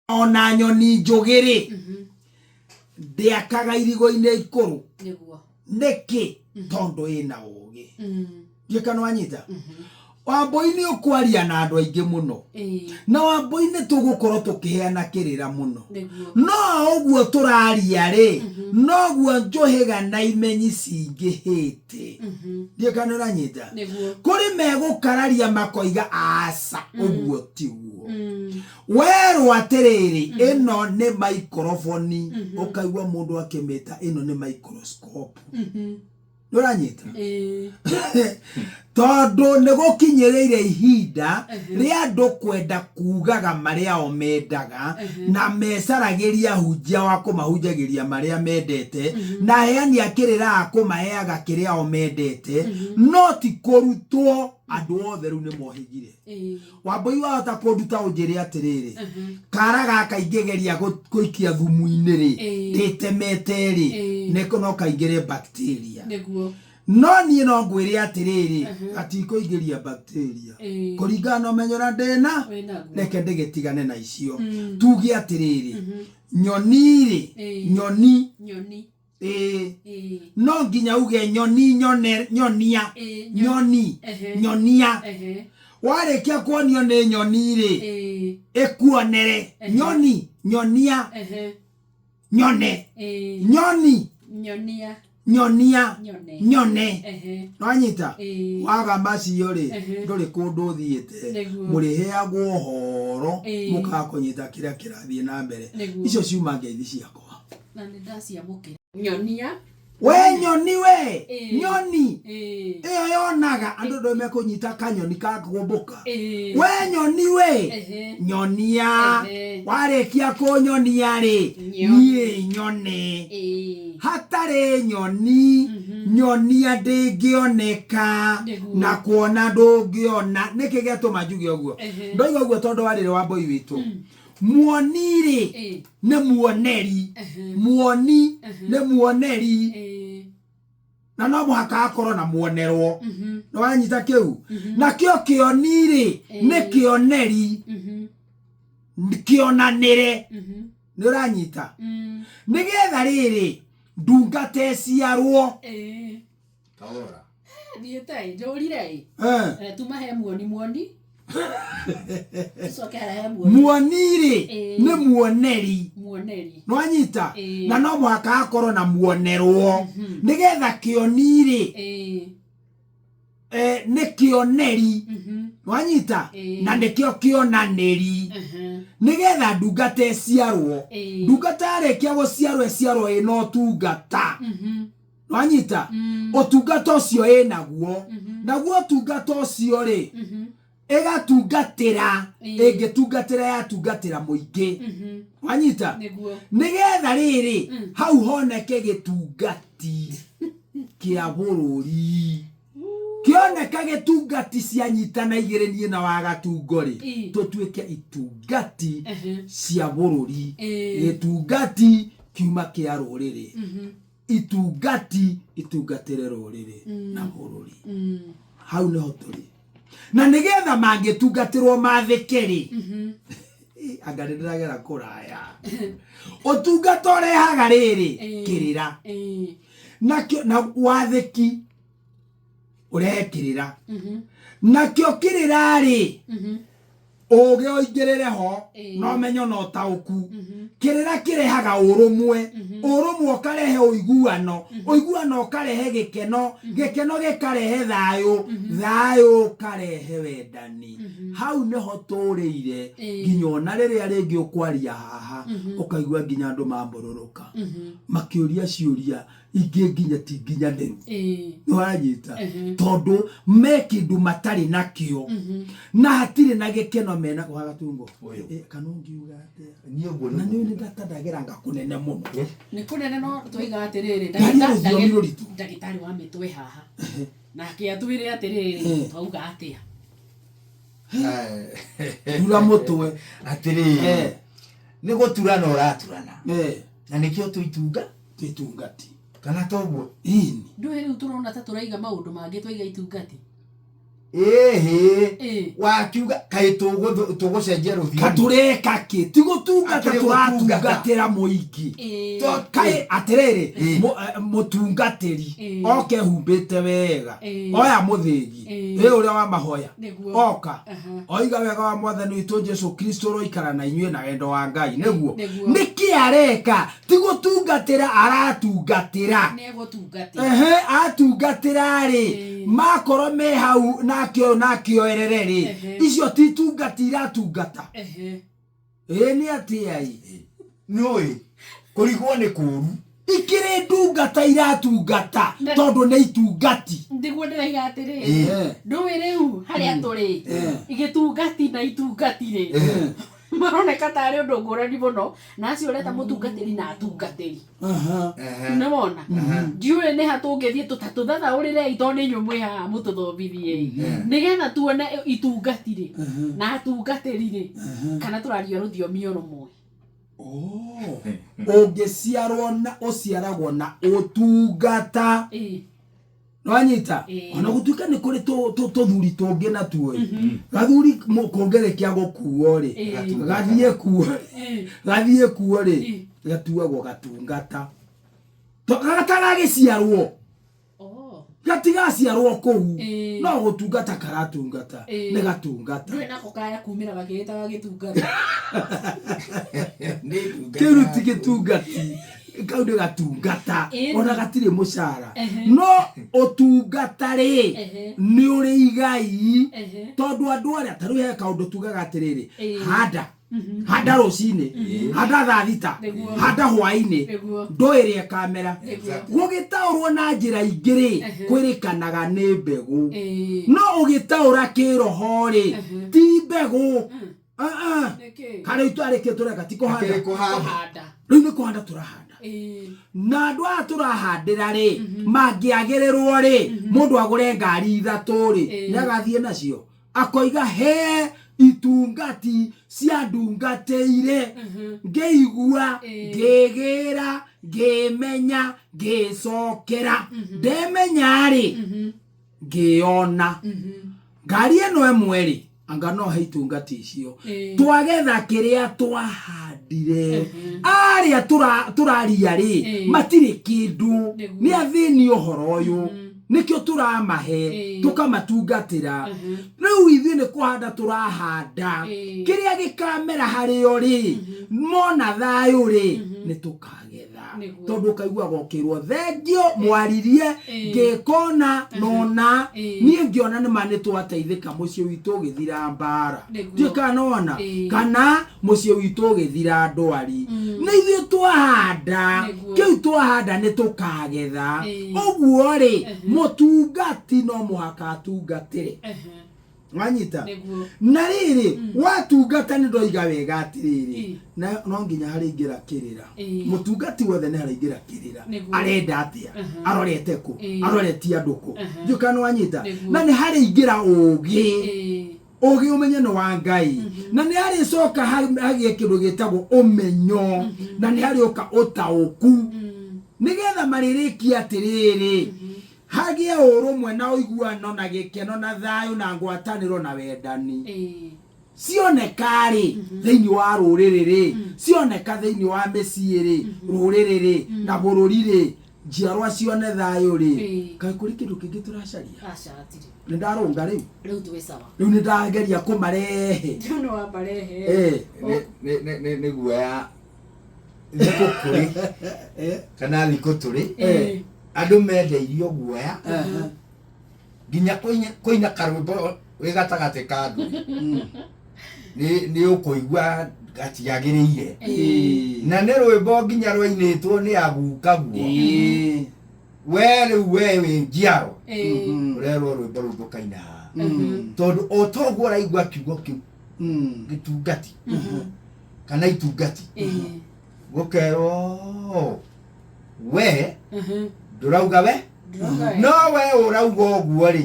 Ona nyoni njũgĩ rĩ, ndĩakaga irigo-inĩ ikũrũ. Nĩguo. Nĩkĩ? Tondũ ĩna ũgĩ. Ndiũĩ kana wanyita. Wambũi nĩ ũkwaria na andũ aingĩ mũno. Na Wambũi nĩ tũgũkorwo tũkĩheana kĩrĩra mũno. Nĩguo. No ũguo tũraria rĩ, noguo njũhĩga na imenyi cingĩhĩte. Ndiũĩ kana ũranyita. Nĩguo. Kũrĩ megũkararia makoiga aca, ũguo tiguo. Werwo atĩrĩrĩ, ĩno nĩ maikoroboni, ũkaigua mũndũ akĩmĩta ĩno nĩ microscope. Nĩ ũranyita? Tondũ nĩ gũkinyĩrĩire ihinda rĩa andũ kwenda kugaga marĩa o mendaga, na mecaragĩria hunjia wa kũmahunjagĩria marĩa mendete, na aheani a kĩrĩra a kũmaheaga kĩrĩa o mendete, no ti kũrutwo. Andũ othe rĩu nĩ mohĩgire. Wambũi wahota kũnduta ũnjĩre atĩrĩrĩ, kara gaka ingĩgeria gũikia thumu-inĩ rĩ, ndĩtemete rĩ, nĩko no kaingĩre bacteria. Nĩguo. No niĩ no ngwĩre atĩrĩrĩ, gatikũingĩria bacteria. Kũringana na ũmenyo ũrĩa ndĩna, Wĩnaguo. reke ndĩgĩtigane na icio. Tuge atĩrĩrĩ, nyoni rĩ, nyoni, Nyoni. Ĩĩ. Ĩĩ. No nginya uge nyoni nyone nyonia. Ĩĩ, Nyoni nyonia. Warĩkia kuonio nĩ nyoni rĩ, ĩkuonere. Nyoni nyonia. Nyone. Nyoni nyonia. Nyonia. Nyone. Nyone. Nwanyita? Ĩĩ. Waga macio rĩ, ndũrĩ kũndũ ũthiĩte. Nĩguo. Mũrĩheagwo ũhoro, mũkaga kũnyita kĩrĩa kĩrathiĩ na mbere. Icio ciuma ngeithi ciakwa. Na nĩ ndaciamũkĩra. Nyonia. We nyoni we. Nyoni. Ĩyo yonaga andũ ndũ mekũnyita kanyoni ka kũmbũka. We nyoni we. Nyonia. Warĩkia kũnyonia rĩ, niĩ nyone. Hatarĩ nyoni, nyonia ndĩngĩoneka. Nĩguo. Na kuona ndũngĩona. Nĩkĩ gĩatũma njuge ũguo? Ndoiga ũguo tondũ wa rĩrĩ Wambũi witũ. Muoni rĩ, nĩ muoneri. Muoni nĩ muoneri. Na no mũhaka akorwo na muonerwo. Nĩ wanyita kĩu? Nakĩo kĩoni rĩ, nĩ kĩoneri. Kĩonanĩre. Nĩ ũranyita? Nĩgetha rĩrĩ, ndungata ĩciarwo. Kaora. Thiĩte ĩ, njũrire ĩ. Tuma he muoni muoni. Tucoke harĩa he muoni. Muoni rĩ, nĩ muoneri. Muoneri. Nĩwanyita? Ĩĩ. Na no mũhaka akorwo na muonerwo. Nĩgetha kĩoni rĩ, nĩ kĩoneri. Nĩwanyita? Na nĩkĩo kĩonanĩri. Nĩgetha ndungata ĩciarwo. Ndungata yarĩkia gũciarwo ĩciarwo ĩna ũtungata. Nwanyita? Ũtungata ũcio ĩnaguo. Naguo ũtungata ũcio rĩ, ĩgatungatĩra, ĩngĩtungatĩra yatungatĩra mũingĩ. Wanyita? Nĩguo. Nĩgetha rĩrĩ, hau honeke gĩtungati kĩa bũrũri. Kĩoneka gĩtungati cianyitana igĩrĩ niĩ na wagatungo rĩ, tũtuĩke itungati cia bũrũri. Gĩtungati kiuma kĩa rũrĩrĩ. Itungati itungatĩre rũrĩrĩ na bũrũri. Hau nĩho tũrĩ. Na nĩgetha mangĩtungatĩrwo mathĩke rĩ, anga nĩ ndĩragera kũraya. Ũtungata ũrehaga rĩrĩ, kĩrĩra. Nakĩo, na wathĩki ũrehe kĩrĩra. Nakĩo kĩrĩra rĩ, ũgĩ ũingĩrĩre ho, na ũmenyo na ũtaũku. Kĩrĩra kĩrehaga ũrũmwe, ũrũmwe ũkarehe ũiguano, ũiguano ũkarehe gĩkeno, gĩkeno gĩkarehe thayũ, thayũ ũkarehe wendani. Hau nĩho tũrĩire, nginya ona rĩrĩa rĩngĩ ũkwaria haha, ũkaigua nginya andũ mambũrũrũka makĩũria ciũria ingĩ nginya ti nginyanĩru. Nĩwanyita? Tondũ me kĩndũ matarĩ nakĩo, na hatirĩ na gĩkeno mena wagatungo. Ũyũ. Kana ũngiuga atĩa? Niĩ ũguo Na nĩguo. nĩ ndatandagĩra nga kũnene mũno. Nĩ kũnene no twaiga atĩrĩrĩ, Ndaria rũthiomi rũritũ. Ndagĩtarĩ wa mĩtwe haha. Nake atwĩre atĩrĩrĩ, twauga atĩa? Tura mũtwe. Atĩrĩrĩ, nĩ gũturana ũraturana. Na nĩkĩo twĩtunga? Twĩtungati. Kana toguo? Ĩni. Ndũĩ rĩu tũrona ta tũraiga maũndũ mangĩ twaiga itungati. Ĩhĩ. Ĩĩ. Wakiuga kaĩ tũgũcenjia rũthiomi. Katũreka kĩ ti gũtungata Akĩrĩ tũratungatĩra mũingĩ. Ĩĩ. Kaĩ atĩrĩrĩ, Ĩĩ. Mũtungatĩri Ĩĩ. oke humbĩte wega, Ĩĩ. oya mũthĩgi Ĩĩ. ĩ ũrĩa wa mahoya, Nĩguo. oka Aha. oiga wega wa mwathani witũ Jesu Kristo ũroikara na inyuĩ na wendo wa Ngai, nĩguo. Nĩguo. Nĩkĩ areka? Ti gũtungatĩra aratungatĩra. Nĩegũtungatĩra. Ehe, atungatĩra rĩ, Ĩĩ. makorwo me hau nake ũyũ nake oerere rĩ, Ehe. icio ti tungati iratungata. Ehe. Ĩĩ nĩ atĩa ĩ? Nĩũĩ kũrigwo nĩ kũũru. Ikĩrĩ ndungata iratungata tondũ nĩ itungati. Nĩguo ndĩraiga atĩrĩrĩ, Ĩĩ. ndũĩ rĩu harĩa tũrĩ, Ĩĩ. gĩtungati na itungati rĩ, maroneka tarĩ ũndũ ngũrani mũno, na acio ũreta mũtungatĩri na atungatĩri. Aha. Ehe. Nĩwona? Ndiũĩ nĩ ha tũngĩthiĩ tũtatũthathaũrĩrei tondũ nĩ inyuĩ mwĩ haha mũtũthomithie-ĩ, nĩgetha tuone itungati rĩ na atungatĩri rĩ, kana tũraria rũthiomi o rũmwe. Oh. Ũngĩciarwo na ũciaragwo na ũtungata. Ĩĩ. Nĩwanyita? Ĩĩ. Ona gũtuĩka nĩ kũrĩ tũthuri tũngĩ natuo ĩ. Gathuri kũngĩrĩkia gũkuo rĩ, Ĩĩ. gathiĩ kuo, Ĩĩ. gathiĩ kuo rĩ, Ĩĩ. gatuagwo gatungata. Gatagagĩciarwo. Oh. Gatigaciarwo kũu. Ĩĩ. No gũtungata karatungata. Ĩĩ. Nĩ gatungata. Ndũĩ nako kaya kumĩra gakĩĩtaga gĩtungata. Nĩ ndungata Kĩu ti yaku. gĩtungati, kau nĩ gatungata. Ĩĩ. Ona gatirĩ mũcara. Ehe. No ũtungata rĩ, Ehe. nĩ ũrĩ igai. Ehe. Tondũ andũ arĩa ta rĩu he kaũndũ tugaga atĩrĩrĩ, Ĩĩ. handa. Handa rũcinĩ, handa thaa thita, Nĩguo. handa hwaĩ-inĩ, Nĩguo. ndũĩ ĩrĩa ĩkamera. Nĩguo. Gũgĩtaũrwo na njĩra ingĩ rĩ, Ehe. kwĩrĩkanaga nĩ mbegũ. Ĩĩ. No ũgĩtaũra kĩroho rĩ, ti mbegũ. Ah, ah. Nĩkĩ? Karĩu twarĩkia tũreka ti kũhanda. Akĩrĩ kũhanda. Kũhanda. Rĩu nĩ kũhanda tũrahanda. Ĩĩ. Na andũ aya tũrahandĩra rĩ, mangĩagĩrĩrwo rĩ, mũndũ agũre ngari ithatũ rĩ, Ĩĩ. nĩ agathiĩ nacio. Akoiga he itungati cia ndungatĩire, ngĩigua, Ĩĩ. ngĩgĩra, ngĩmenya, ngĩcokera. Ndemenya rĩ, ngĩona. Ngari ĩno ĩmwe rĩ, anga no he itungati icio. Ĩĩ. Twagetha kĩrĩa twahandire. Arĩa tũraria rĩ, Ĩĩ. matirĩ kĩndũ. Nĩguo. Nĩ athĩni ũhoro ũyũ. Nĩkĩo tũramahe, Ĩĩ. tũkamatungatĩra. Rĩu ithuĩ nĩ kũhanda tũrahanda. Ĩĩ. Kĩrĩa gĩkamera harĩo rĩ, mona thayũ rĩ, nĩ tũkagetha. Nĩguo. Tondũ ũkaiguaga ũkĩrwo thengio mwaririe, Ĩĩ. ngĩkona nona. Ĩĩ. Niĩ ngĩona nĩ ma nĩ twateithĩka mũciĩ witũ ũgĩthira mbara. Nĩguo. Ndiũĩ kana nĩwona? Ĩĩ. Kana mũciĩ witũ ũgĩthira ndwari. Nĩ ithuĩ twahanda, Nĩguo. kĩu twahanda nĩ tũkagetha. Ĩĩ. Ũguo rĩ, mũtungati no mũhaka atungatĩre. Ehe. Wanyita? Nĩguo. Na rĩrĩ, watungata nĩ ndoiga wega atĩrĩrĩ, Ĩĩ. na no nginya harĩingĩra kĩrĩra. Ĩĩ. Mũtungati wothe nĩ haraingĩra kĩrĩra. Nĩguo. Arenda atĩa? Arorete kũ? Ĩĩ. Aroretie andũ kũ? Aha. Ndiũĩ kana nĩwanyita? Nĩguo. Na nĩ harĩingĩra ũũgĩ. Ĩĩ. Ũũgĩ ũmenyo nĩ wa Ngai. Na nĩ harĩcoka hagĩe kĩndũ gĩtagwo ũmenyo. Na nĩ harĩũka ũtaũku. Nĩgetha marĩrĩkie atĩrĩrĩ, hagĩe ũrũmwe na ũiguano na gĩkeno na thayũ na ngwatanĩro na wendani. Ĩĩ. Cioneka rĩ, thĩinĩ wa rũrĩrĩ rĩ, cioneka thĩinĩ wa mĩciĩ rĩ, rũrĩrĩ rĩ, na bũrũri rĩ, njiarwa cione thayũ rĩ. Ĩĩ. Kaĩ kũrĩ kĩndũ kĩngĩ tũracaria? Aca hatirĩ. Nĩ ndarũnga rĩu. Rĩu twĩ sawa. Rĩu nĩ ndageria kũmarehe. Rĩu nĩ wamarehe. Ĩĩ. Nĩ guoya thikũ kũrĩ kana thikũ tũrĩ, Ĩĩ. andũ mendeirio guoya Ehe. nginya kũina karwĩmbo wĩ gatagatĩ ka andũ. Nĩ ũkũigua gatiagĩrĩire. Ĩĩ. Na nĩ rwĩmbo nginya rwainĩtwo nĩ agukaguo. Ĩĩ. We rĩu we wĩ njiaro. Ĩĩ. Ũrerwo rwĩmbo rũu ndũkaina haha. Tondũ o toguo ũraigua kiugo kĩu gĩtungati kana itungati, Ĩĩ. gũkerwo we ndũrauga we, Ndũrauga we. no we ũrauga ũguo rĩ,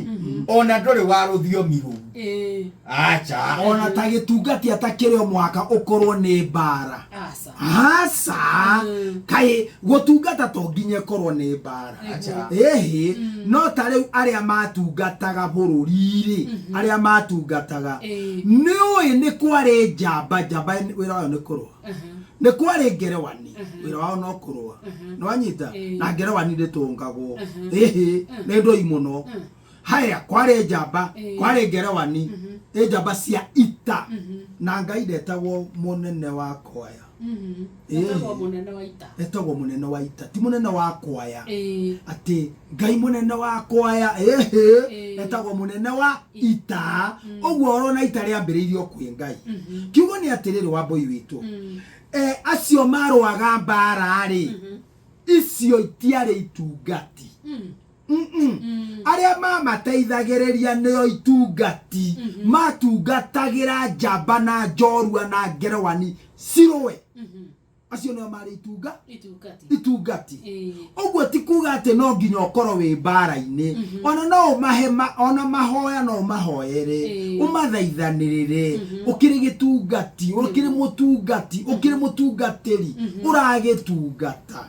ona ndũrĩ wa rũthiomi rũu. Ĩĩ. Acha. Ona ta gĩtungati atakĩrĩ o mũhaka ũkorwo nĩ mbara. Aca. Aca. Aca. Kaĩ gũtungata to nginya ĩkorwo nĩ mbara? Aca. Ĩhĩ, no ta rĩu arĩa matungataga bũrũri-rĩ, arĩa matungataga, nĩ ũĩ nĩ kwarĩ njamba. Njamba wĩra wayo nĩ kũrũa. Nĩ kwarĩ ngerewani, wĩra wao no kũrũa. Nĩ wanyita? Na ngerewani ndĩtũngagwo. Ĩhĩ, nĩ ndũi mũno. Haya, kwarĩ njamba, kwarĩ ngerewani, ĩ njamba cia ita. Na Ngai ndetagwo mũnene wa kwaya. Etagwo mũnene wa ita. Etagwo mũnene wa ita, ti mũnene wa kwaya. Atĩ Ngai mũnene wa kwaya? Ĩhĩ, etagwo mũnene wa ita. Ũguo orona ita rĩambĩrĩirio kwĩ Ngai. Kiugo nĩ atĩrĩrĩ, Wambũi witũ, acio marũaga mbara-rĩ, icio itiarĩ itungati. Arĩa mamateithagĩrĩria nĩo itungati, matungatagĩra njamba na njorua na ngerewani cirũe. Acio nĩo marĩ itunga. Itungati. Itungati. Ũguo ti kuga atĩ no nginya ũkorwo wĩ mbara-inĩ. Ona no ũmahe ona mahoya no ũmahoere, ũmathaithanĩrĩre. Ũkĩrĩ gĩtungati, ũkĩrĩ mũtungati, ũkĩrĩ mũtungatĩri, ũragĩtungata.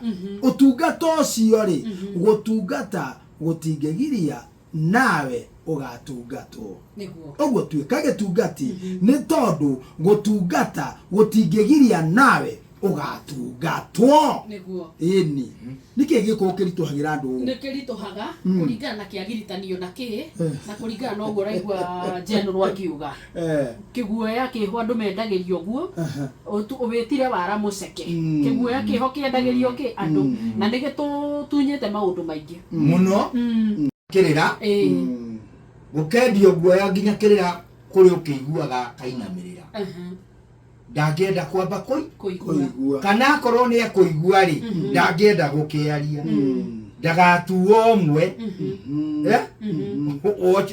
Ũtungata ũcio rĩ, gũtungata gũtingĩgiria nawe ũgatungatwo. Ũguo tuĩka gĩtungati, nĩ tondũ gũtungata gũtingĩgiria nawe ũgatungatwo. Ĩni, nĩkĩ gĩkũ kĩritũhagĩra andũ ũũ? Nĩ kĩritũhaga kũringana na kĩagiritanio na kĩ na kũringana na ũguo ũraigua general akiuga. Kĩguoya kĩho andũ mendagĩrio ũguo. Wĩtire wara mũceke. Kĩguoya kĩho kĩendagĩrio kĩ andũ na nĩ gĩtũtunyĩte maũndũ maingĩ. Mũno. Kĩrĩra gũkendio guoya nginya kĩrĩra kũrĩ ũkĩiguaga kainamĩrĩra, ndangĩenda kwamba kũigua. Kũigua. Kana akorwo nĩ ekũigua rĩ, ndangĩenda gũkĩaria ndagatuo ũmwe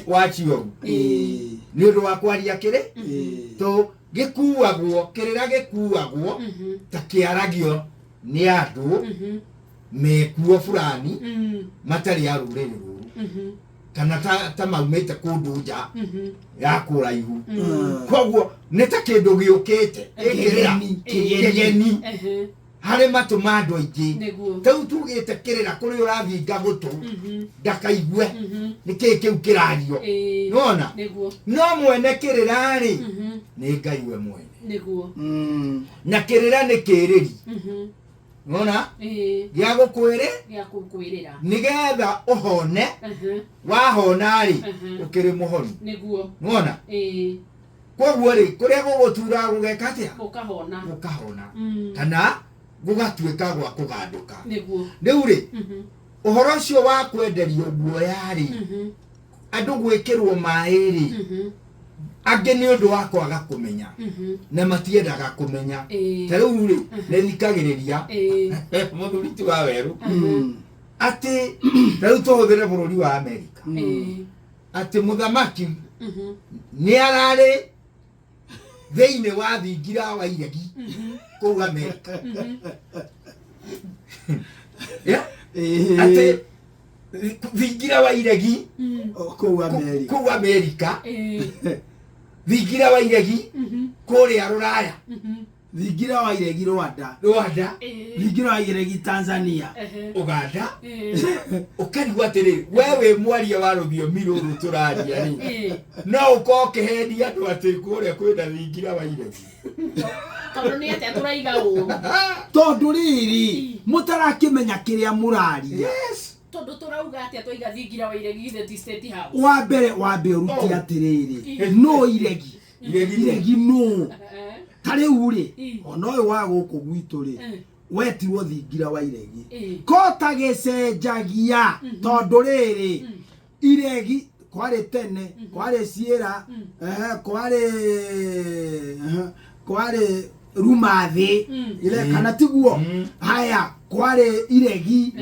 wacioru nĩ ũndũ wa kwaria kĩrĩ to gĩkuagwo kĩrĩra gĩkuagwo ta kĩaragio nĩ andũ mekuo fulani matarĩ a rũrĩrĩ rũrũ kana ta maumĩte kũndũ nja ya kũraihu. Koguo nĩ ta kĩndũ gĩũkĩte gĩkĩrĩra Kĩgeni. Kĩgeni harĩ matũ ma andũ aingĩ. Rĩu tugĩte kĩrĩra kũrĩ ũrathinga gũtũ ndakaigue nĩ kĩĩ kĩu kĩrario. Nĩwona? No mwene kĩrĩra rĩ, nĩ Ngai we mwene. Na kĩrĩra nĩ kĩrĩri. Nĩwona? Gĩa gũkwĩrĩ Gĩa gũkwĩrĩra. Nĩgetha ũhone. Wahona rĩ, ũkĩrĩ mũhonu. Nĩwona? Koguo rĩ, kũrĩa gũgũtura gũgeka atĩa? Gũkahona. Gũkahona kana gũgatuĩka gwa kũgandũka. Rĩu rĩ, ũhoro ũcio wa kwenderio guoya rĩ, andũ gwĩkĩrwo maĩ rĩ, angĩ nĩ ũndũ wa kwaga kũmenya na matiendaga kũmenya. Ta rĩu rĩ, nĩ thikagĩrĩria mũthuri ti wa werũ atĩ ta rĩu tũhũthĩre bũrũri wa Amerika, atĩ mũthamaki nĩ ararĩ thĩinĩ wa thingira wa iregi kũu Amerika. Yeah? Atĩ thingira wa iregi kũu Amerika. Kũu Amerika, thingira wa iregi kũrĩa rũraya. Thingira wa iregi Rwanda. Rwanda. Thingira wa iregi Tanzania. Uganda. Ũkarigwo atĩrĩrĩ, we wĩ mwaria wa rũthiomi rũrũ tũraria rĩ, no ũkorwo ũkĩhenia andũ atĩ kũrĩa kwĩna thingira wa iregi? Tondũ nĩ atĩa tũraiga ũru? Tondũ rĩrĩ, mũtarakĩmenya kĩrĩa mũraria. Yes. Tondũ tũrauga atĩa twaiga thingira wa iregi githĩ ti State House? Wa mbere wambe ũrute atĩrĩrĩ, no iregi. Iregi. Iregi nũ? Ta rĩu rĩ, ona ũyũ wa gũkũ gwitũ rĩ, wetirwo thingira wa iregi, kota gĩcenjagia, tondũ rĩrĩ, iregi kwarĩ tene, kwarĩ ciĩra, kwarĩ kwarĩ rumathĩ ile, kana tiguo? Haya, kwarĩ iregi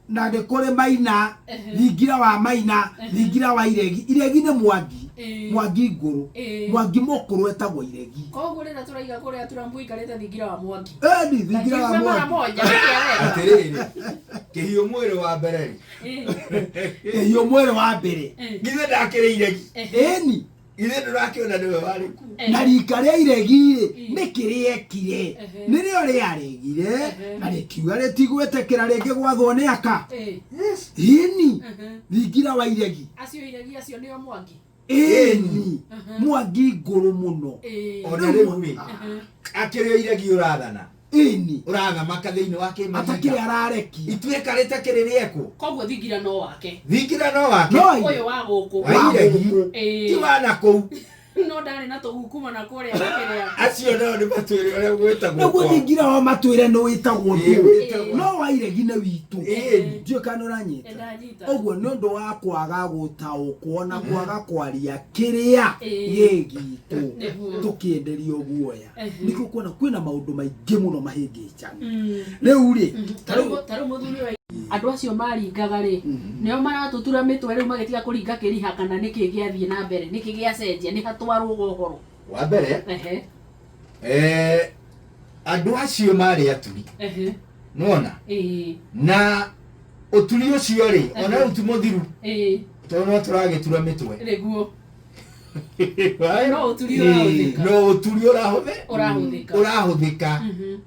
na nĩ kũrĩ maina, thingira wa maina, thingira wa iregi. Iregi nĩ mwangi. Mwangi ngũrũ. Mwangi mũkũrũ etagwo iregi. Koguo rĩrĩa tũraiga kũrĩa Trump ikarĩte thingira wa Mwangi. Eni, thingira wa Kiuga mara Mwangi. moja nĩkĩ areka? Atĩrĩrĩ, kĩhiũ mwĩrĩ wa mbere rĩ, Kĩhiũ mwĩrĩ wa mbere. Githĩ ndakĩrĩ iregi? Eni. Ithe ndũrakĩona nĩwe warĩ kuo. Na rika rĩa iregi rĩ, Ii. nĩ kĩrĩekire, Ehe. nĩrĩo rĩaregire Ehe. na rĩkiuga rĩtigwĩtĩkĩra rĩngĩ gwathwo nĩ aka. Yes. Ĩni, thingira wa iregi. Acio iregi acio nĩo Mwangi. Ĩni, Mwangi ngũrũ mũno. Ona rĩu rĩ, akĩrĩ o iregi ũrathana. Ĩni. Ũrathamaka thĩinĩ wa Atakĩrĩ kĩmahinda. ararekia. Ituĩka rĩtakĩrĩ rĩekwo. Koguo thingira no wake. Thingira no wake. No Ũyũ wa gũkũ. Wa iregi. Ĩĩ. Ti wa na kũu. No ndarĩ na tũgukuma na kũrĩa gakĩrĩa. Acio nao nĩ matwĩre ũrĩa gwĩtagwo Nĩguo kwao. thingira wa matwĩre nĩ wĩtagwo Ĩĩ, ndũ. wĩtagwo. No wa iregi nĩ witũ. Ĩĩ. Ndiũĩ kana ũranyita. Ndanyita. Ũguo nĩ ũndũ wa kwaga gũtaũkwo na kwaga kwaria kĩrĩa Ĩĩ. gĩ gitũ Nĩguo. tũkĩenderio guoya. Ehe. Nĩkĩo kuona kwĩna maũndũ maingĩ mũno mahĩngĩcanu. Rĩu rĩ, ta rĩu Tarĩu mũthuri wa andũ acio maringaga rĩ, nĩo maratũtura mĩtwe rĩu magĩtiga kũringa kĩriha kana nĩkĩ gĩathiĩ na mbere, nĩkĩ gĩacenjia, nĩ hatwarwo ũhoro. Wa mbere, Ehe. andũ acio marĩ aturi. Ehe. Nĩwona? Ĩĩ. Na ũturi ũcio rĩ, ona rĩu ti mũthiru. Ĩĩ. Tondũ no tũragĩtura mĩtwe. Nĩguo. No ũturi ũrahũthĩka. No ũturi ũrahũthĩka. Ũrahũthĩka. Ũrahũthĩka.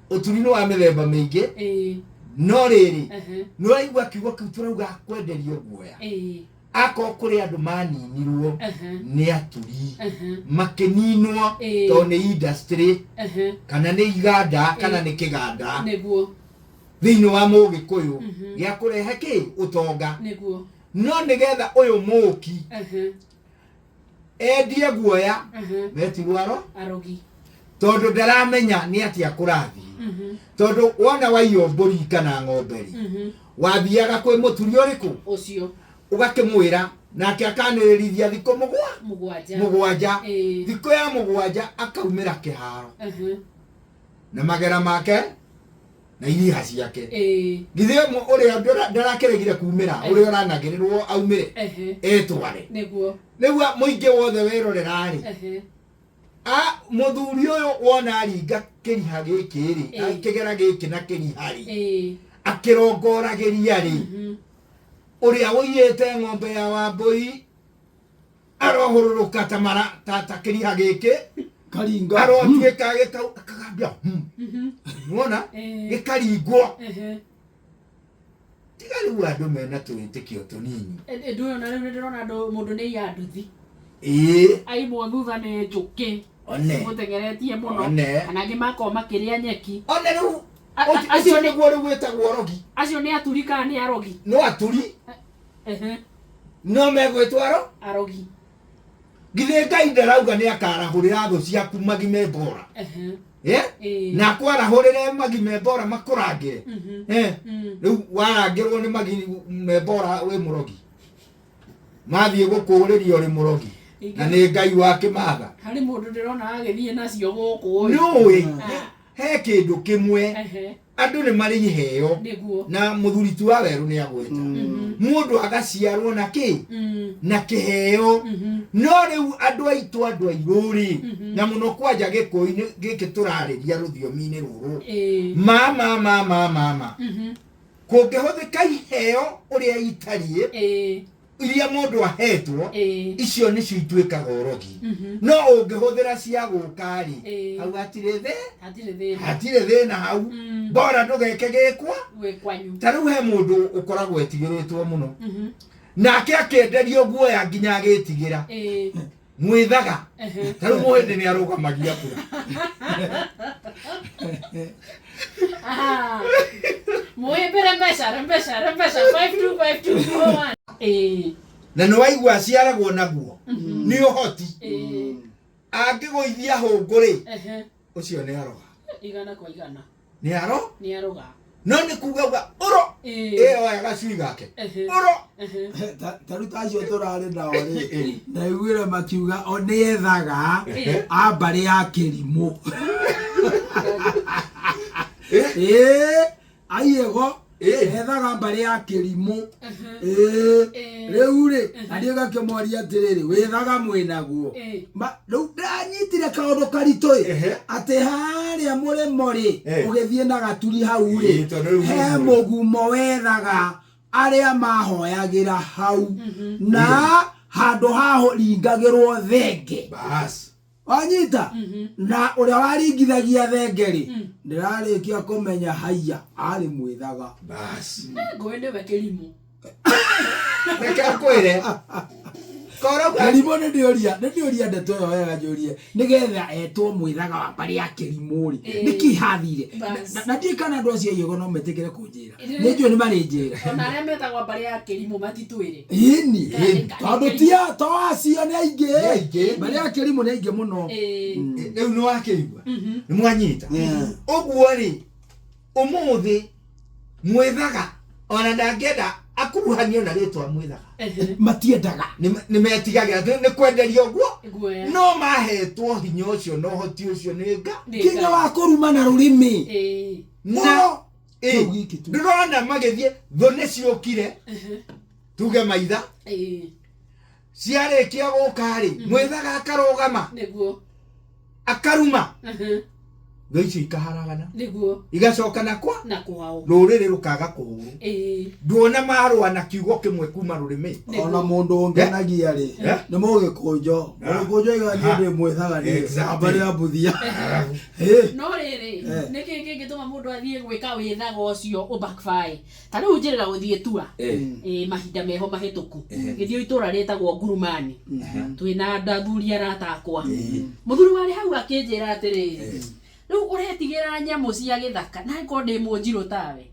Ũturi nĩ wa mĩthemba mĩingĩ. Ĩĩ. No rĩrĩ, Ehe. nĩ ũraigua kiugo kĩu tũrauga kwenderio guoya. Ĩĩ. Akorwo kũrĩ andũ maninirwo Ehe. nĩ aturi. Ehe. Makĩninwo Ĩĩ. tondũ nĩ industry Ehe. kana nĩ iganda kana Ĩĩ. nĩ kĩganda Nĩguo. thĩinĩ wa mũgĩkũyũ gĩa kũrehe kĩ ũtonga. Nĩguo. No nĩgetha ũyũ mũki Ehe. endie guoya Ehe. metirwo aro Arogi. tondũ ndaramenya nĩ atĩa kũrathiĩ. Tondũ wona waiywo mbũri kana ng'ombe rĩ, wathiaga kwĩ mũturi ũrĩkũ? Ũcio. Ũgakĩmwĩra nake akanĩrĩrithia thikũ Mũgwanja. mũgwanja. Ĩĩ. Thikũ ya mũgwanja akaumĩra kĩharo Ehe. na magera make na iriha ciake. Ĩĩ. Githĩ ũrĩa ndarakĩregire kumĩra, ũrĩa ũranagĩrĩrwo aumĩre Ehe. etware. Nĩguo. Rĩu mũingĩ wothe werorera rĩ, Ehe. mũthuri ũyũ wona aringa kĩriha gĩkĩ rĩ, Ĩĩ. kĩgera gĩkĩ na kĩriha rĩ, Ĩĩ. akĩrongoragĩria rĩ, ũrĩa ũiyĩte ng'ombe ya Wambũi arohũrũrũka ta mara ta kĩriha gĩkĩ karinga. arotuĩka gĩkau akagambia nĩwona? Ĩĩ. Gĩkaringwo. Ehe. Tiga rĩu andũ mena tũwĩtĩkio tũnini. Ndũ ũyũ na rĩu nĩndĩrona andũ mũndũ nĩ iya nduthi. Ĩĩ. Aimwo thutha nĩ njũkĩ. One. Mũteng'eretie mũno. One. Kana angĩ makorwo makĩrĩa nyeki. One rĩu Acio ũcio nĩguo rĩu wĩtagwo ũrogi. Acio nĩ aturi kana nĩ arogi? No aturi. Ehe. No megwĩtwo aro? Arogi. Githĩ Ngai ndarauga nĩ akarahũrĩra thũ ciaku magi me mbora. Ehe. Eh? Ĩĩ. Na akwarahũrĩre magi me mbora makũrangĩre. Eh? Rĩu warangĩrwo nĩ magi me mbora wĩ mũrogi. Mathiĩ gũkũũrĩria ũrĩ mũrogi. Na nĩ Ngai wakĩmatha. Harĩ mũndũ ndĩrona agĩthiĩ nacio gũkũ. Nĩũĩ, he kĩndũ kĩmwe Ehe. andũ nĩ marĩ iheo. Nĩguo. Na mũthuri ti wa werũ nĩ agweta. Mũndũ agaciarwo na kĩ? Na kĩheo. No rĩu andũ aitũ andũ airũ rĩ, na mũno kwanja gĩkũyũ-inĩ gĩkĩ tũrarĩria rũthiomi-inĩ rũrũ. Ĩĩ. Ma ma ma ma ma ma. Kũngĩhũthĩka iheo ũrĩa itariĩ, Ĩĩ. iria mũndũ ahetwo, Ĩĩ. icio nĩcio ituĩkaga ũrogi. No ũngĩhũthĩra cia gũka rĩ, Ĩĩ. hau hatirĩ Hatirĩ thĩna. hatirĩ thĩna hau. Bora ndũgeke gĩkwa. Gwĩ kwanyu. Ta rĩu he mũndũ ũkoragwo etigĩrĩtwo mũno. Nake akĩenderio guoya nginya agĩtigĩra. Ĩĩ. Mwĩthaga. Ehe. Ta rĩu mũhĩndĩ nĩ arũgamagia kura. Ah. Mũhĩmbĩre mbeca, mbeca, mbeca 525241. Ĩĩ. Na nĩ waigua aciaragwo naguo. Nĩ ũhoti. Ĩĩ. Angĩgũithia hũngũ rĩ, Ehe. ũcio nĩ aroga. Igana kwa igana. Nĩ aro? Nĩ aroga. No nĩ kuga uga ũro. Ĩĩ. Ĩyo oya gacui gake. Ehe. Ũro. Ehe. Ta rĩu ta acio tũrarĩ nao rĩ, ndaiguire makiuga o nĩethaga Ĩĩ. a mbarĩ ya kĩrimũ. Ĩĩ. Ĩĩ, aiego Ĩĩ. ethaga mbarĩ ya kĩrimũ. Ĩĩ. Ĩĩ. Rĩu rĩ, na niĩ ngakĩmoria atĩrĩrĩ, wĩthaga mwĩnaguo. Ĩĩ. Rĩu ndanyitire kaũndũ karitũ ĩ, Ehe. atĩ harĩa mũrĩmo rĩ, Ĩĩ. ũgĩthiĩ na gaturi hau rĩ, Ĩĩ, tondũ rĩu he mũgumo. mũgumo wethaga arĩa mahoyagĩra hau. Na Handũ haringagĩrwo thenge. Bas. Wanyita na ũrĩa waringithagia thenge rĩ, ndĩrarĩkia kũmenya haiya arĩ mwĩthaga. Bas. Ngũĩ nĩwe kĩrimũ. Reke ngwĩre. Korwo Kĩrimũ nĩ ndĩũria, nĩ ndĩũria ndeto ĩyo wega njũrie nĩgetha etwo mwĩthaga wa mbarĩ ya kĩrimũ rĩ, nĩkĩ hathire? Bas. Na ndiũĩ kana andũ acio aiyũgo no metĩkĩre kũnjĩra, nĩ njũĩ nĩ marĩnjĩra. Ona arĩa metagwo mbarĩ ya kĩrimũ matitwĩre. Ĩni, Ĩni. tondũ tia to acio nĩ aingĩ. Nĩ aingĩ. Mbarĩ ya kĩrimũ nĩ aingĩ mũno. Ĩĩ. Rĩu nĩ wakĩigua. Nĩ mwanyita. Yeah. Ũguo rĩ, ũmũthĩ mwĩthaga ona ndangĩenda akuruhanio na rĩtwa mwĩthaga. Ehe. Matiendaga. Nĩ metigagĩra nĩ kwenderio guo. Guoya. No mahetwo hinya ũcio na ũhoti ũcio nĩ nga. Nĩ Kinya Ngai. wa kũruma na rũrĩmĩ. Ĩĩ. Na Mũno. ĩ, Kĩu gĩkĩ tu. ndĩrona magĩthiĩ thũ nĩ ciũkire tuge maitha Ĩĩ. ciarĩkia gũka rĩ, mwĩthaga akarũgama Nĩguo. akaruma, Ehe. thũ icio ikaharagana Nĩguo. igacoka na kwa Na kwao. rũrĩrĩ rũkaga kũhũrwo. Ĩĩ. Nduona marũa na kiugo kĩmwe kuma rũrĩmĩ. Ona mũndũ ũngenagia rĩ, Eh? nĩ mũgĩkũnjo. Mũgĩkũnjo aiga niĩ ndĩ mwĩthaga niĩ. Exactly. Mbarĩ ya Mbuthia. Ĩ. No rĩrĩ, Eh. nĩkĩ kĩngĩtũma mũndũ athiĩ gwĩka wĩthaga ũcio ũ backfire? Ta rĩu njĩrĩra gũthiĩ tua. Ĩ, mahinda meho mahĩtũku. Gĩthiĩ itũra rĩtagwo Ngurumani. Twĩna athuri arata akwa. Mũthuri warĩ hau akĩnjĩra atĩrĩrĩ, rĩu ũretigĩra nyamũ cia gĩthaka na angĩkorwo ndĩ mũnjirũ tawe.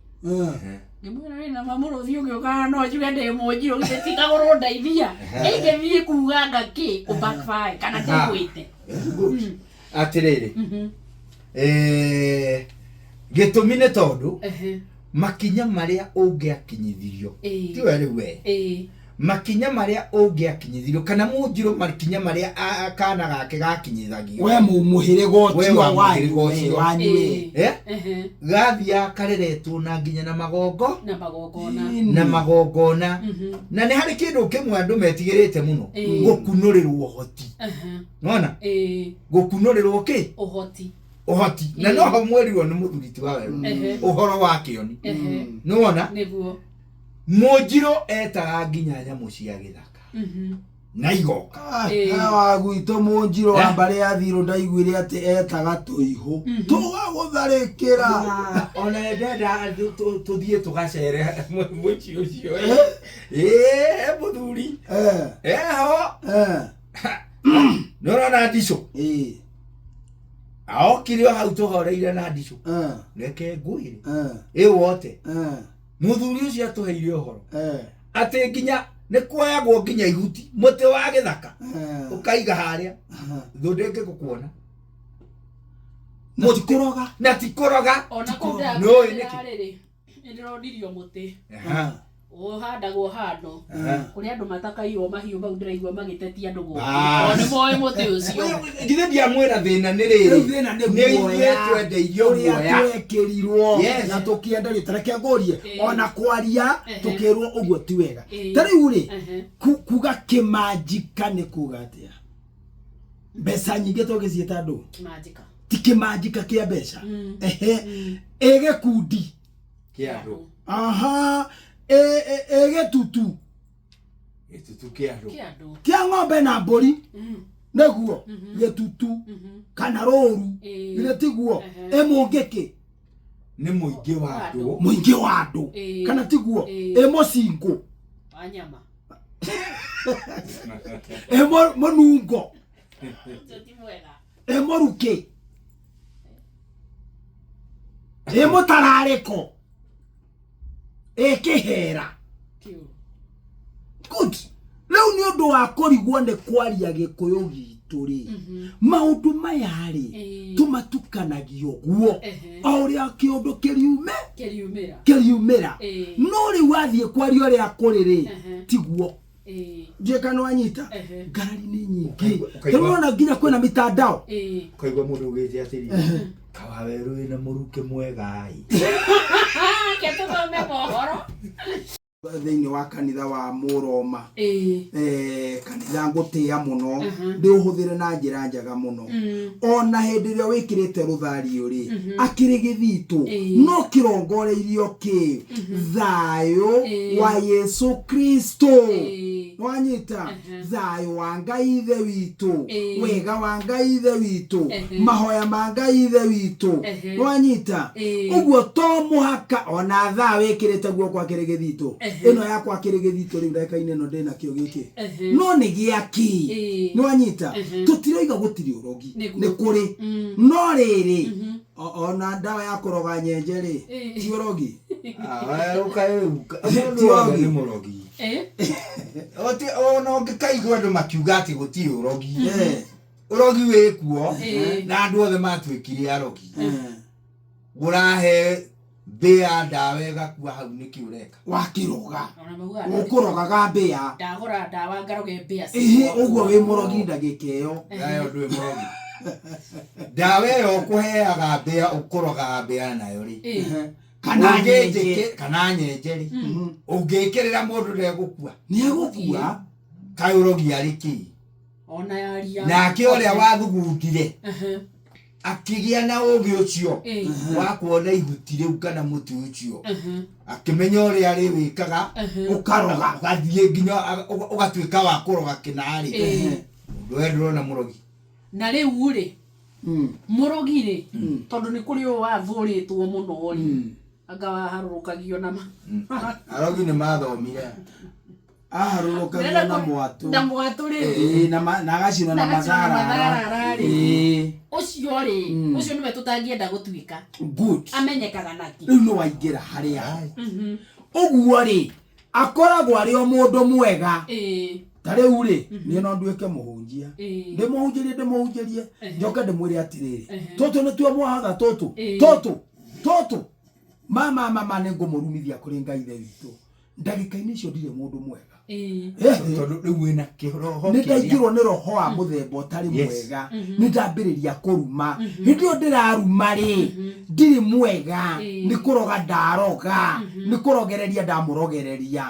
Ngĩmwĩra wĩna mamũrũthi ũgĩũka no njuge ndĩ mũnjirũ githĩ ti kagũrũ ndeithia. Ingĩthiĩ kuga nga kĩ ũ backfire kana ndĩgwĩte. Good. Atĩrĩrĩ, gĩtũmi nĩ tondũ Ehe. makinya marĩa ũngĩakinyithirio Ĩĩ. tiwe rĩu we, Ĩĩ. makinya marĩa ũngĩakinyithirio kana mũnjirũ makinya marĩa kana gake gakinyithagio We mũhĩrĩga We ũcio wa wanyu, mũhĩrĩga we ũcio. wanyu we. Ĩĩ. Eh? Ehe. Gathiaga kareretwo na nginya na magongo Na magongona. na magongona. Mhm. Na nĩ harĩ kĩndũ kĩmwe andũ metigĩrĩte mũno, Ĩĩ. gũkunũrĩrwo ũhoti. Ehe. Nona Ĩĩ. gũkunũrĩrwo kĩ? Ũhoti. Ũhoti. Na Ĩĩ. noho mwerirwo nĩ mũthuri ti wa werũ Ehe. ũhoro wa kĩoni. Ehe. Nĩwona Nĩguo. mũnjirũ etaga nginya nyamũ cia gĩthaka Mhm. na igoka. Ĩĩ. Wa gwitũ mũnjirũ wa Eh? mbarĩ ya Thirũ ndaiguire atĩ etaga tũihũ tũgagũtharĩkĩra. Ona ndenda tũthiĩ tũgacere mũciĩ ũcio. Ĩĩ mũthuri Eh, eho eh, nĩ ũrona ndicũ ĩĩ, aokire o hau tũhoreire na ndicũ. eh, Reke ngwĩre eh, ĩ wote eh, mũthuri ũcio atũheire ũhoro eh, atĩ nginya nĩ kuoyagwo nginya ihuti mũtĩ wa gĩthaka eh. ũkaiga harĩa thũ ndĩngĩgũkuona. Na ti kũroga. Na ti kũroga. Ona kũu Nĩũĩ nĩkĩ? ndĩrarĩrĩ nĩndĩronirio mũtĩ Aha. ũhandagwo handũ Aha. kũrĩa andũ matakairwo mahiũ mau ndĩraigua magĩtetia andũ gũkũ. Bas. O nĩ moĩ mũtĩ ũcio. Githĩ ndiamwĩra thĩna nĩ rĩrĩ, Rĩu thĩna nĩ nĩ ithuĩ guoya. twendeirio Ũrĩa guoya. twekĩrirwo Yes. na tũkĩenderio. Ta reke ngũrie, Ĩĩ. ona kwaria Ehe. tũkĩrwo ũguo ti wega. Ĩĩ. Ta rĩu rĩ, Ehe. kuga kĩmanjika nĩ kuga atĩa? Mbeca nyingĩ tũngĩciĩta ndũ? Kĩmanjĩka. Ti kĩmanjika kĩa mbeca. Mm. Ehe. Ĩ gĩkundi. Kĩa andũ. Aha. Ĩ gĩtutu. Gĩtutu kĩa andũ. Kĩa andũ. Kĩa ng'ombe na mbũri. Nĩguo gĩtutu kana rũru. Ĩĩ. Githĩ tiguo? Ehe. Ĩ mũngĩkĩ? Nĩ mũingĩ wa andũ. Mũingĩ wa andũ. Ĩĩ. Kana tiguo? Ĩĩ. Ĩ mũcingũ. Wa nyama. Ĩ mũnungo. Ũcio ti mwega. Ĩ mũrukĩ. Ĩ mũtararĩko. Ĩ kĩhera. Kĩũru. Good. Rĩu nĩ ũndũ wa kũrigwo nĩ kwaria gĩkũyũ gitũ rĩ, maũndũ maya rĩ, Ĩĩ. tũmatukanagio guo Ehe. o ũrĩa kĩũndũ kĩriume Kĩriumĩra. kĩriumĩra. Ĩĩ. No rĩu wathiĩ kwaria ũrĩa kũrĩ rĩ, Ehe. tiguo. Ĩĩ. Ndiũĩ kana wanyita. Ehe. Ngarari nĩ nyingĩ. Ũkaigua- Rĩu ũrona nginya kwĩna mitandao. Ĩĩ. Ũkaigua mũndũ ugĩte atĩrĩrĩ, kawawerũ wĩna mũrukĩ mwega ĩ. Reke tũthome mohoro. Thĩinĩ wa kanitha wa Mũroma, kanitha ngũtĩa mũno, ndĩũhũthĩre na njĩra njega mũno. Ona hĩndĩ ĩrĩa wĩkĩrĩte rũthario rĩ, akĩrĩ gĩthitũ, no kĩrongoreirio kĩ thayũ wa Yesu Kristo. Wanyita? Thayũ wa Ngai Ithe witũ, wega wa Ngai Ithe witũ, mahoya ma Ngai Ithe witũ. Wanyita? Ũguo to mũhaka ona thaa wĩkĩrĩte guoko akĩrĩ gĩthitũ. Ĩno yakwa akĩrĩ gĩthitũ rĩu ndagĩka-inĩ ĩno ndĩnakĩo gĩkĩ, no nĩ gĩaki. Nĩwanyita? Tũtiroiga gũtirĩ ũrogi. Nĩ kũrĩ, no rĩrĩ, ona ndawa ya kũroga nyenje rĩ, ti ũrogi? Ti ũrogi. Nĩ mũrogi. Ona ũngĩkaigua andũ makiuga atĩ gũtirĩ ũrogi, ũrogi wĩ kuo, na andũ othe matuĩkire arogi. Ũrahe mbĩa ndawa ĩgakua hau, nĩkĩ ũreka? Wakĩroga. Ona maugaga ũkũrogaga mbĩa. Ndagũra ndawa ngaroge mbĩa. Ĩhĩ, ũguo wĩ mũrogi ndagĩka ĩyo. Ndawa ĩyo ndũrĩ mũrogi. Ndawa ĩyo ũkũheaga mbĩa, ũkũrogaga mbĩa nayo rĩ, kana nyenje. Kana nyenje rĩ, ũngĩkĩrĩra mũndũ ndegũkua? Nĩ egũkua. Kaĩ ũrogi arĩ kĩ? Ona yaria. Nake ũrĩa wathugundire akĩgĩa na ũgĩ ũcio wa kuona ihuti rĩu kana mũtĩ ũcio, akĩmenya ũrĩa rĩwĩkaga. Ũkaroga. Ũgathiĩ nginya ũgatuĩka wa kũroga kĩnarĩ. Mũndũ we ndũrona mũrogi. Na rĩu rĩ, mũrogi rĩ, tondũ nĩ kũrĩ ũyũ wathũrĩtwo mũno rĩ, anga waharũrũkagio na ma Arogi nĩ mathomire. Aharũrũkagio na mwatũ. Na mwatũ rĩ. Ĩĩ, na agacinwo na Na agacinwo na matharara. Matharara rĩ. Ũcio rĩ, ũcio nĩwe tũtangĩenda gũtuĩka. Good. Amenyekaga naki? Rĩu nĩ waingĩra harĩa ũguo rĩ, akoragwo arĩ o mũndũ mwega. Ta rĩu rĩ, niĩ no nduĩke mũhunjia, ndĩmũhunjĩrie, ndĩmũhunjĩrie, njoke ndĩmwĩre atĩrĩrĩ, tũtũ nĩtuo mwahotha tũtũ, tũtũ tũtũ mama mama, nĩ ngũmũrumithia kũrĩ Ngai Ithe witũ. Ndagĩka-inĩ icio ndirĩ mũndũ mwega. Tondũ rĩu wĩna kĩroho nĩ kĩrĩa ndaingĩrwo nĩ roho wa mũthemba ũtarĩ mwega, nĩ ndambĩrĩria kũruma. Hĩndĩ ĩyo ndĩraruma rĩ, ndirĩ mwega. Nĩ kũroga ndaroga, nĩ kũrogereria ndamũrogereria,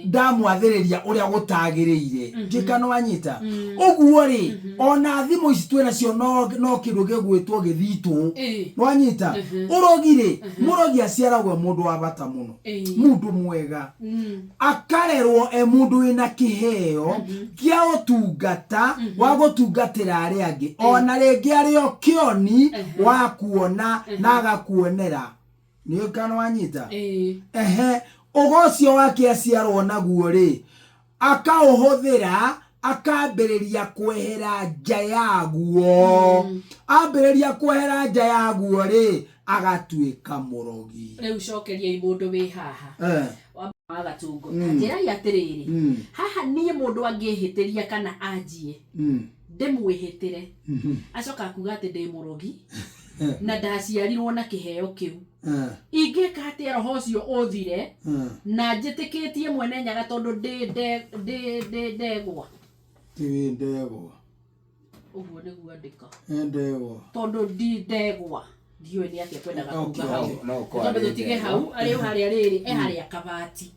ndamwathĩrĩria ũrĩa gũtagĩrĩire. Njĩka nĩ wanyita ũguo rĩ, ona thimũ ici twĩ nacio no kĩndũ gĩgwĩtwo gĩthitũ. Nĩwanyita? Ũrogi rĩ, mũrogi aciaragwo e mũndũ wa bata mũno, mũndũ mwega, akarerwo e mũndũ wĩna kĩheo kĩa ũtungata wa gũtungatĩra arĩa angĩ, ona rĩngĩ arĩ o kĩoni wa kuona na agakuonera. Nĩ kana wanyita? Ehe, ũgo ũcio wake aciarwo naguo rĩ, akaũhũthĩra, akambĩrĩria kwehera nja yaguo. Ambĩrĩria kwehera nja yaguo rĩ, agatuĩka mũrogi. Rĩu cokeriai mũndũ wĩ haha wa gatungo. Njĩrai atĩrĩrĩ, haha niĩ mũndũ angĩhĩtĩria kana anjie, ndĩmwĩhĩtĩre, acoka akuga atĩ ndĩ mũrogi na ndaciarirwo na kĩheo kĩu, ingĩka atĩa roho ũcio ũthire na njĩtĩkĩtie Mwene Nyaga tondũ ndĩ ndegwa? Ti wĩ ndegwa. Ũguo nĩguo andĩka. Ĩ ndegwa. Tondũ ndi ndegwa, ndiũĩ nĩ atĩa kwendaga kuga hau. No ũkorwo Twambe arĩ tũtige ndegwa. hau arĩ o harĩa rĩrĩ e harĩa kabati,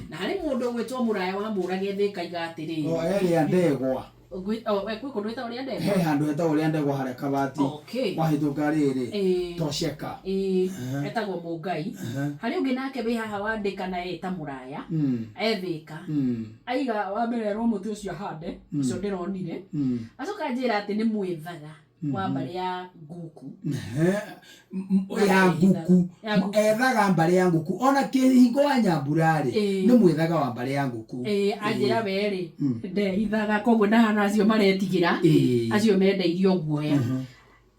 na harĩ mũndũ ũgwĩtwo mũraya wa mũrage thĩkaiga atĩrĩrĩ. O erĩa ndegwa. Kwĩ kũndũ wĩtagwo rĩa ndegwa. He handũ hetagwo rĩa ndegwa harĩa kabati. Wahĩtũka rĩrĩ, tosheka. Etagwo Mũngai. Harĩ ũngĩ nake wĩ haha wandĩka na eta mũraya ethĩka, aiga wa mbere erwo mũtĩ ũcio ahande ũcio ndĩronire, acoka njĩra atĩ nĩ mwĩthaga wa mbarĩ ya nguku. Ehe, ya nguku. Ya nguku. Ethaga mbarĩ ya nguku, ona kĩhingo wa nyambura rĩ, nĩ mwĩthaga wa mbarĩ ya nguku. Ĩĩ, anjĩra we rĩ, ndehithaga, koguo ndahana acio maretigĩra, acio mendeirio guoya.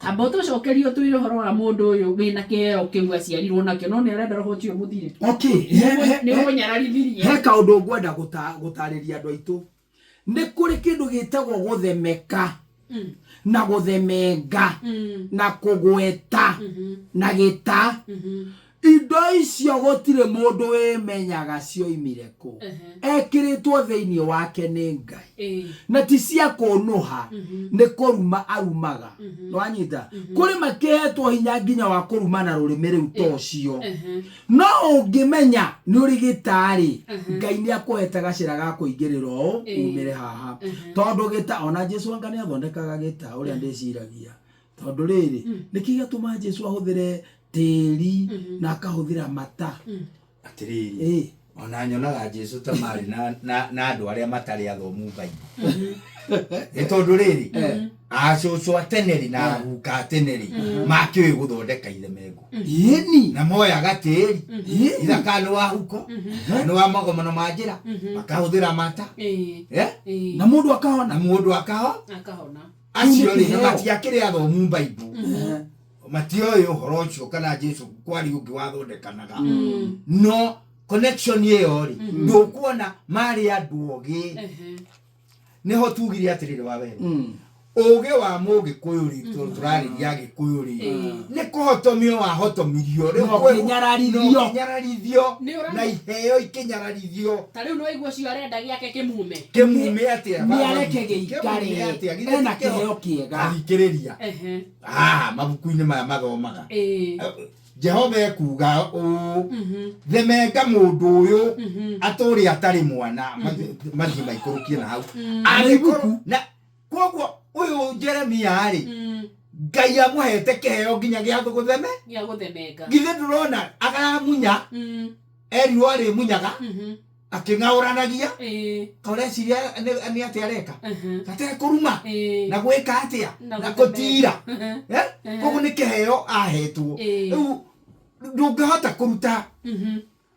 Amba ũtũcokerie ũtwĩre ũhoro wa mũndũ ũyũ wĩna kĩheo kĩu aciarirwo nakĩo, no nĩ arenda roho ũcio mũthire. Okay, Nĩ ũnyararithirie. He kaũndũ ngwenda gũtarĩria andũ aitũ. Nĩ kũrĩ kĩndũ gĩtagwo gũthemeka na gũthemenga na kũgweta na gĩta. Indo icio gũtirĩ mũndũ wĩmenyaga cioimire kũ. Ekĩrĩtwo thĩinĩ wake nĩ Ngai. Na ti cia kũnũha, nĩ kũruma arumaga. Nĩwanyita? Kũrĩ makĩhetwo hinya nginya wa kũruma na rũrĩmĩ rĩu ta ũcio. No ũngĩmenya nĩ ũrĩ gĩtarĩ, Ngai nĩ akũhete gacĩra ga kũingĩrĩra ũũ umĩre haha. Tondũ gĩta, ona Jesu anga nĩ athondekaga gĩta ũrĩa ndĩciragia. Tondũ rĩrĩ, nĩkĩ gĩatũma Jesu ahũthĩre tĩri na akahũthĩra mata? Atĩrĩrĩ, ona nyonaga Jesu ta marĩ na andũ arĩa matarĩ athomu Bible. Nĩ tondũ rĩrĩ, acũcũ a tene rĩ na aguka a tene rĩ, makĩũĩ gũthondeka ithemengũ. Ĩni. Na moyaga tĩri, ithaka nĩ wa huko, nĩ wa magomano ma njĩra, makahũthĩra mata. Na mũndũ akahona. Na mũndũ akahona. Acio rĩ, na matiakĩrĩ athomu Bible. Matioĩ ũhoro ũcio kana Jesu kwari ũngĩ wathondekanaga. No connection ĩyo rĩ, ndũkuona marĩ andũ ogĩ. Nĩho tugire atĩrĩrĩ wa werũ. Ũgĩ wa mũgĩkũyũ rĩ, tũrarĩria Agĩkũyũ rĩ, nĩ kũhotomio wahotomirio. Rĩu Na ũkĩnyararithio. na ũkĩnyararithio, na iheo ikĩnyararithio. Ta rĩu no igua ũcio arenda gĩake kĩmume. Kĩmume atĩa? Nĩ areke gĩikare. Kĩmume atĩa? Githĩ Ena ti kĩho? kĩheo kĩega. Athikĩrĩria. Mabuku-inĩ maya mathomaga. Jehova ekuga ũũ, themenga mũndũ ũyũ atũre atarĩ mwana, mathiĩ maikũrũkie na hau. Angĩkorwo na koguo ũyũ Jeremia rĩ, Ngai amũhete kĩheo nginya gĩa gũtheme? Gĩa gũthemenga. Githĩ ndũrona agaramunya, erirwo arĩmunyaga, akĩng'aũranagia, kaũreciria nĩ atĩa areka? Gatekũruma, na gwĩka atĩa? Na gũtira. Koguo nĩ kĩheo ahetwo. Rĩu ndũngĩhota kũruta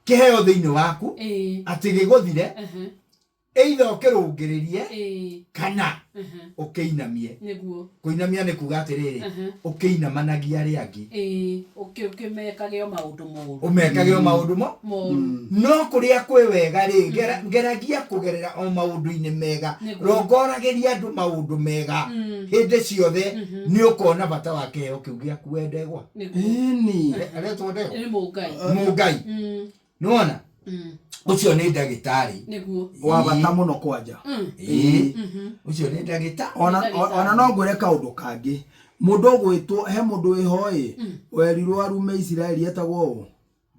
kĩheo thĩinĩ waku atĩ gĩgũthire, either ũkĩrũngĩrĩrie kana ũkĩinamie. Kũinamia nĩ kuga atĩrĩrĩ, ũkĩinamanagia arĩa angĩ. Ũkĩmekage o maũndũ moru. Ũmekage o maũndũ moru. No kũrĩa kwĩ wega rĩ, ngeragia kũgerera o maũndũ-inĩ mega. Rongoragĩria andũ maũndũ mega hĩndĩ ciothe, nĩ ũkona bata wa kĩheo kĩu gĩaku we ndegwa. Ĩni. Aretwo ndegwa? Nĩ Mũngai. Mũngai. Nĩwona? Ũcio nĩ ndagĩtarĩ. Nĩguo. Wa bata mũno kwanja. Ũcio nĩ ndagĩtarĩ. Ona no ngwĩre kaũndũ kangĩ. Mũndũ ũgwĩtwo, he mũndũ wĩho ĩ, werirwo arume Isiraeli etagwo ũ?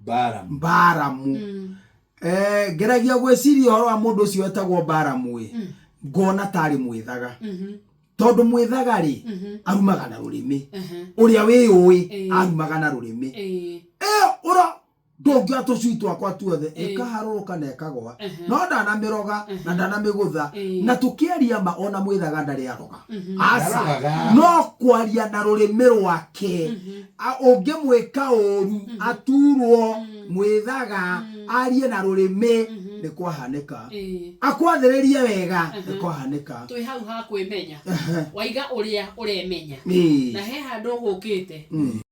Balamu. Balamu. Ngeragia gwĩciria ũhoro wa mũndũ ũcio wetagwo Balamu ĩ, ngona tarĩ mwĩthaga. Tondũ mwĩthaga rĩ, arumaga na rũrĩmĩ. Ũrĩa wĩyũĩ, arumaga na rũrĩmĩ. Ũra ndũngĩoya tũcui twakwa tuothe, ĩkaharũrũka na ĩkagũa. No ndanamĩroga na ndanamĩgũtha. Na tũkĩaria ma ona mwĩthaga ndarĩ aroga. Aca. Ndarogaga. No kwaria na rũrĩmĩ rwake, ũngĩmwĩka ũru, aturwo, mwĩthaga, arie na rũrĩmĩ, nĩ kwahanĩka. Akwathĩrĩrie wega, nĩ kwahanĩka. Twĩ hau ha kwĩmenya. Waiga ũrĩa ũremenya. Na he handũ ũgũkĩte.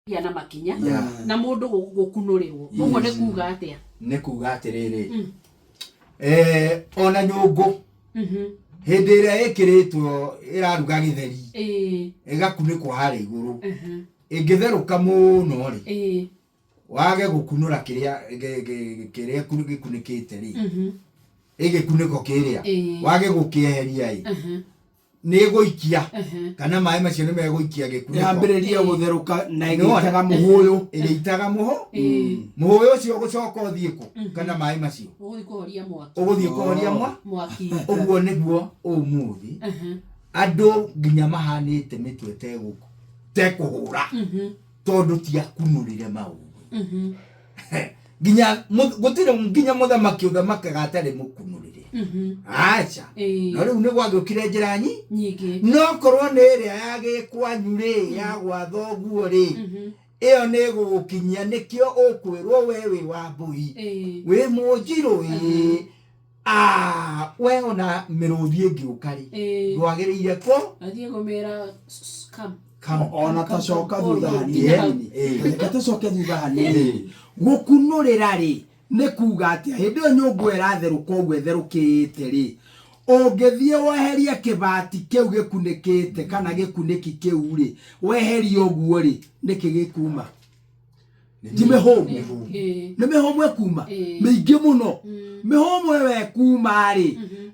Ya na makinya. Na mũndũ gũkunũrĩrwo. Ũguo nĩ kuga atĩa? Nĩ kuga atĩrĩrĩ. Ona nyũngũ. Hĩndĩ ĩrĩa ĩkĩrĩtwo ĩraruga gĩtheri. Ĩgakunĩkwo harĩa igũrũ. Ĩngĩtherũka mũno rĩ. Wage gũkunũra kĩrĩa kĩrĩa gĩkunĩkĩte rĩ. Ĩgĩkunĩko kĩrĩa. Wage gũkĩeheria ĩ. Nĩ ĩgũikia. Kana maĩ macio nĩ megũikia gĩkunĩko. Yambĩrĩria gũtherũka na ĩgĩitaga mũhũyũ. Ĩgĩitaga mũhũyũ ũcio ũgũcoka ũthiĩ kũ? Kana maĩ macio? Ũgũthiĩ kũhoria mwaki. Ũgũthiĩ kũhoria mwaki. Ũguo nĩguo ũmũthĩ andũ nginya mahanĩte mĩtwe tekũhũra. Tondũ ti akunũrĩre maũndũ. Nginya gũtirĩ nginya mũthamaki ũthamakaga atarĩ mũkunũrĩre. Aca. No rĩu nĩ gwagĩũkire njĩra nyingĩ. No korwo nĩ ĩrĩa ya gĩkwanyu rĩ, ya gwa thoguo rĩ, ĩyo nĩ ĩgũgũkinyia, nĩkĩo ũkwĩrwo we wĩ wa mbũi. Wĩ mũnjirũ ĩ. We ona mĩrũthi ĩngĩũka rĩ, ndwagĩrĩire kũ? Athiĩ kũmĩra, come. Come. Ona tacoka thutha hanini. Reke tũcoke thutha hanini. Gũkunũrĩra rĩ, nĩ kuga atĩa? Hĩndĩ ĩyo nyũngũ ĩratherũka ũguo ĩtherũkĩte rĩ, ũngĩthiĩ weherie kĩbati kĩu gĩkunĩkĩte kana gĩkunĩki kĩu rĩ, weherie ũguo rĩ, nĩkĩ gĩkuma? Ti mĩhũmũ? Ĩĩ. Nĩ mĩhũmũ ĩkuma mĩingĩ mũno. Mĩhũmũ ĩyo ĩkuma rĩ,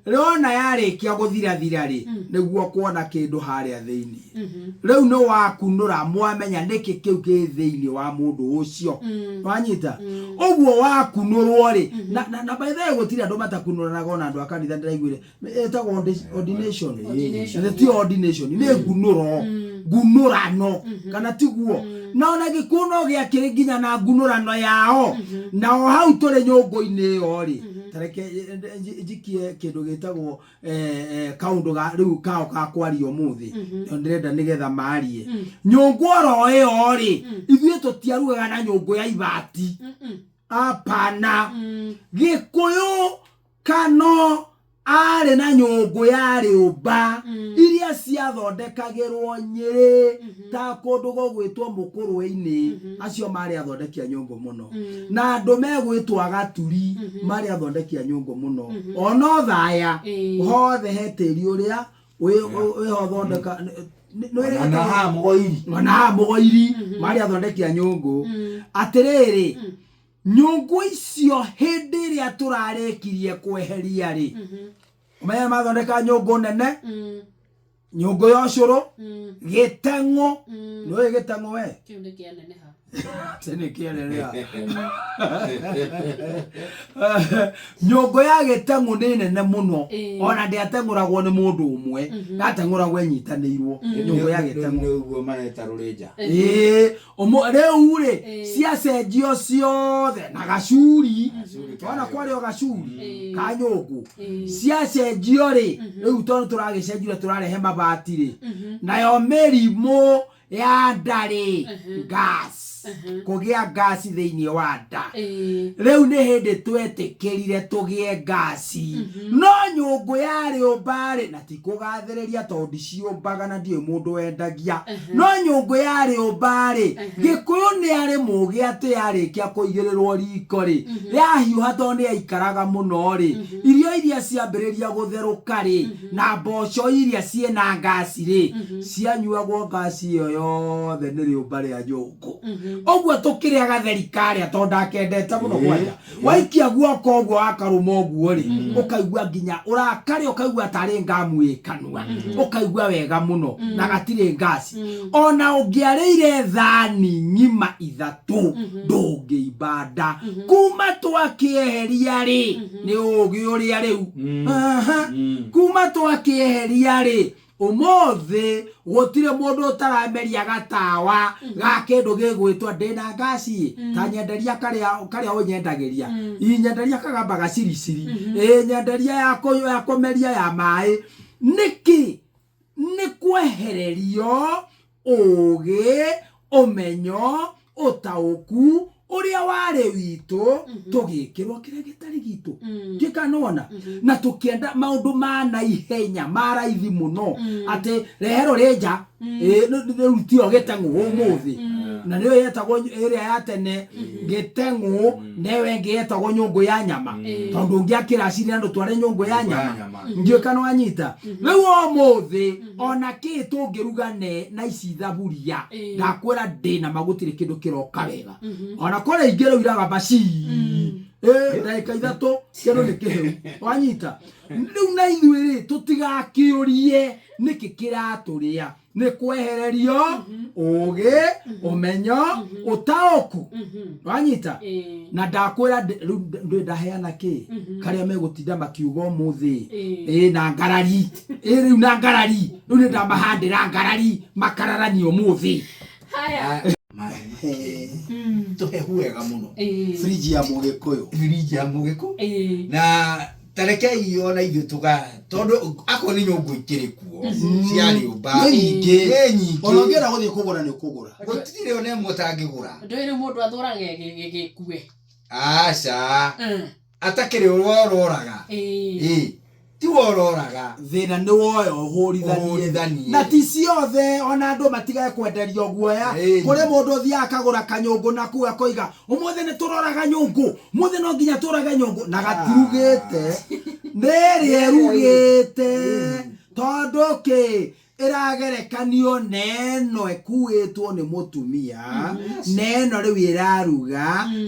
rĩona yarĩkia gũthirathira rĩ, nĩguo kuona kĩndũ harĩa thĩinĩ. Rĩu nĩ wakunũra, mwamenya nĩkĩ kĩu kĩ thĩinĩ wa mũndũ ũcio. Wanyita ũguo wakunũrwo rĩ, na by the way gũtirĩ andũ matakunũranaga, ona andũ a kanitha ndĩraiguire ĩtagwo ordination. Ordination. Nĩ ti ordination, nĩ ngunũro, ngunũrano kana tiguo? Na ona gĩkuũ no gĩakĩrĩ nginya na ngunũrano yao. Na o hau tũrĩ nyũngũ-inĩ ĩyo rĩ, tareke njikie kĩndũ gĩtagwo kaũndũ ga rĩu kao ka kwaria ũmũthĩ. Na ndĩrenda nĩgetha marie nyũngũ oro ĩyo rĩ, ithuĩ tũtiarugaga na nyũngũ ya ibati. Apana. Gĩkũyũ kano arĩ na nyũngũ ya rĩũmba iria ciathondekagĩrwo Nyĩrĩ, ta kũndũ gũgwĩtwo Mũkũrwe-inĩ. Acio marĩ athondeki a nyũngũ mũno, na andũ megwĩtwo Agaturi marĩ athondeki a nyũngũ mũno. Ono thaya hothe he tĩri ũrĩa wĩho thondeka. Na haha Mũgoiri. Ona haha Mũgoiri marĩ athondeki a nyũngũ. Atĩrĩrĩ, nyũngũ icio hĩndĩ ĩrĩa tũrarĩkirie kweheria rĩ, ũmenye mathondeka nyũngũ nene, nyũngũ ya ũcũrũ, gĩteng'ũ. Nĩũĩ gĩteng'ũ we? Kĩu nĩ kĩaneneha. Atĩ nĩ kĩaneneha. Nyũngũ ya gĩteng'ũ nĩ nene mũno. Ona ndĩateng'ũragwo nĩ mũndũ ũmwe, yateng'ũragwo ĩnyitanĩirwo, nyũngũ ya gĩteng'ũ. Nĩguo mareta rũrĩnja. Ĩĩ, rĩu rĩ, ciacenjio ciothe na gacuri. Gacuri ka Wona nyũngũ. kwarĩ o gacuri ka nyũngũ. Ciacenjio rĩ, rĩu tondũ tũragĩcenjire tũrarehe mabati rĩ, nayo mĩrimũ ya nda rĩ, gas, kũgĩa ngasi thĩinĩ wa nda. Rĩu nĩ hĩndĩ twetĩkĩrire tũgĩe ngasi, no nyũngũ ya rĩũmba rĩ, na ti kũgathĩrĩria tondũ ndiciũmbaga na ndiũĩ mũndũ wendagia, no nyũngũ ya rĩũmba rĩ, Gĩkũyũ nĩ arĩ mũgĩ atĩ yarĩkia kũigĩrĩrwo riko rĩ, yahiũha, tondũ nĩ yaikaraga mũno rĩ, irio iria ciambĩrĩria gũtherũka rĩ, na mboco iria ciĩna ngasi rĩ, cianyuagwo ngasi ĩyo yothe nĩ rĩũmba rĩa nyũngũ. Ũguo tũkĩrĩa gatheri karĩa, tondũ ndakendete mũno, kwanja waikia guoko ũguo wakarũma ũguo rĩ, ũkaigua nginya ũrakarĩa, ũkaigua tarĩ ngamu ĩ kanua, ũkaigua wega mũno na gatirĩ ngasi. Ona ũngĩarĩire thani ng'ima ithatũ, ndũngĩimba nda. Kuma twakĩeheria rĩ, nĩ ũgĩ ũrĩa rĩu. Aha. Kuma twakĩeheria rĩ, ũmũthĩ gũtirĩ mũndũ ũtarameria gatawa ga kĩndũ gĩgwĩtwo ndĩna ngasi. Ta nyenderia karĩa karĩa ũnyendagĩria, ĩ nyenderia kagamba gaciriciri, ĩ nyenderia ya kũmeria ya maĩ. Nĩkĩ? Nĩ kwehererio ũgĩ, ũmenyo, ũtaũku ũrĩa warĩ witũ, tũgĩkĩrwo kĩrĩa gĩtarĩ gitũ. Ndiũĩ na tũkĩenda maũndũ ma naihenya, ma raithi mũno, atĩ rehe rũrĩnja. Ĩ, rĩu tiyo gĩteng'ũ ũmũthĩ, na nĩyo yetagwo ĩrĩa ya tene gĩteng'ũ, neyo ĩngĩ yetagwo nyũngũ ya nyama, tondũ ũngĩakĩracire andũ tware nyũngũ ya nyama. Ndiũĩ kana wanyita. Rĩu ũmũthĩ ona kĩ tũngĩruga ne na ici thaburia, ndakwĩra ndĩna ma gũtirĩ kĩndũ kĩroka wega. Ona kũrĩ ingĩ rĩu iragamba ci ndagĩka 3 kĩndũ nĩ kĩhĩu. Wanyita? Rĩu na ithuĩ rĩ, tũtigakĩũrie nĩkĩ kĩratũrĩa. Nĩ kwehererio ũgĩ, ũmenyo, ũtaũku. Wanyita? Na ndakwĩra rĩu ndũĩ ndaheana kĩ karĩa megũtinda makiuga ũmũthĩ. Ĩ na ngarari, ĩ rĩu na ngarari, rĩu nĩ ndamahandĩra ngarari makararani ũmũthĩ. Haya. Tũhehu wega mũno. Friji ya Mũgĩkũyũ. Firiji ya Mũgĩkũ. Na tarekei ona ithuĩ tũga, tondũ akorwo nĩ nyũngũ ikĩrĩ kuo cia rĩũmba. Nĩ nyingĩ. Nĩ nyingĩ. Ona ũngĩenda gũthiĩ kũgũra, nĩ ũkũgũra. Gũtirĩ ona ĩmwe ũtangĩgũra. Ndũĩ rĩu mũndũ athũraga gĩkue. Aca, atakĩrĩ ũrĩa ũroraga. Ĩ ti we ũroraga. Thĩna nĩ woya ũhũrithanie. Ũhũrithanie. Na ti ciothe, ona andũ matigage kwenderio guoya. Kũrĩ mũndũ ũthiaga akagũra kanyũngũ na kuu, akoiga ũmũthĩ nĩ tũroraga nyũngũ, ũmũthĩ no nginya tũrage nyũngũ, na gatirugĩte, nĩ ĩrĩa ĩrugĩte, tondũ kĩ? Ĩragerekanio na ĩno ĩkuĩtwo nĩ mũtumia, na ĩno rĩu ĩraruga,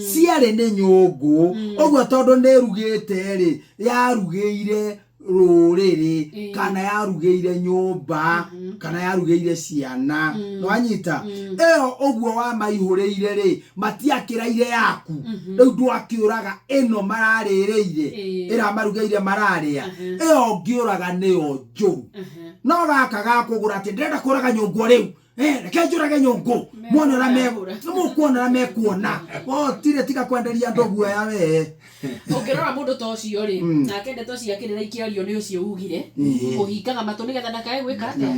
ciarĩ nĩ nyũngũ. Ũguo tondũ nĩ ĩrugĩte rĩ, yarugĩire rũrĩrĩ kana yarugĩire nyũmba kana yarugĩire ciana. Nĩwanyita? Ĩyo ũguo wamaihũrĩire rĩ, matiakĩraire yaku. Rĩu ndwakĩũraga ĩno mararĩrĩire, ĩramarugĩire mararĩa. Ĩyo ũngĩũraga nĩyo njũru. No gaka gakũgũra atĩ ndĩrenda kũraga nyũngũ rĩu, reke njũrage nyũngũ, muone ũrĩa mũkuona ũrĩa mekuona. Tirĩ tiga kwenderia andũ guoya we. Ũngĩrora mũndũ ta ũcio rĩ, nake ndeto cia kĩrĩra ikĩario nĩ ũcio ugire, ũhingaga matũ nĩgetha ndakae gwĩka atĩa,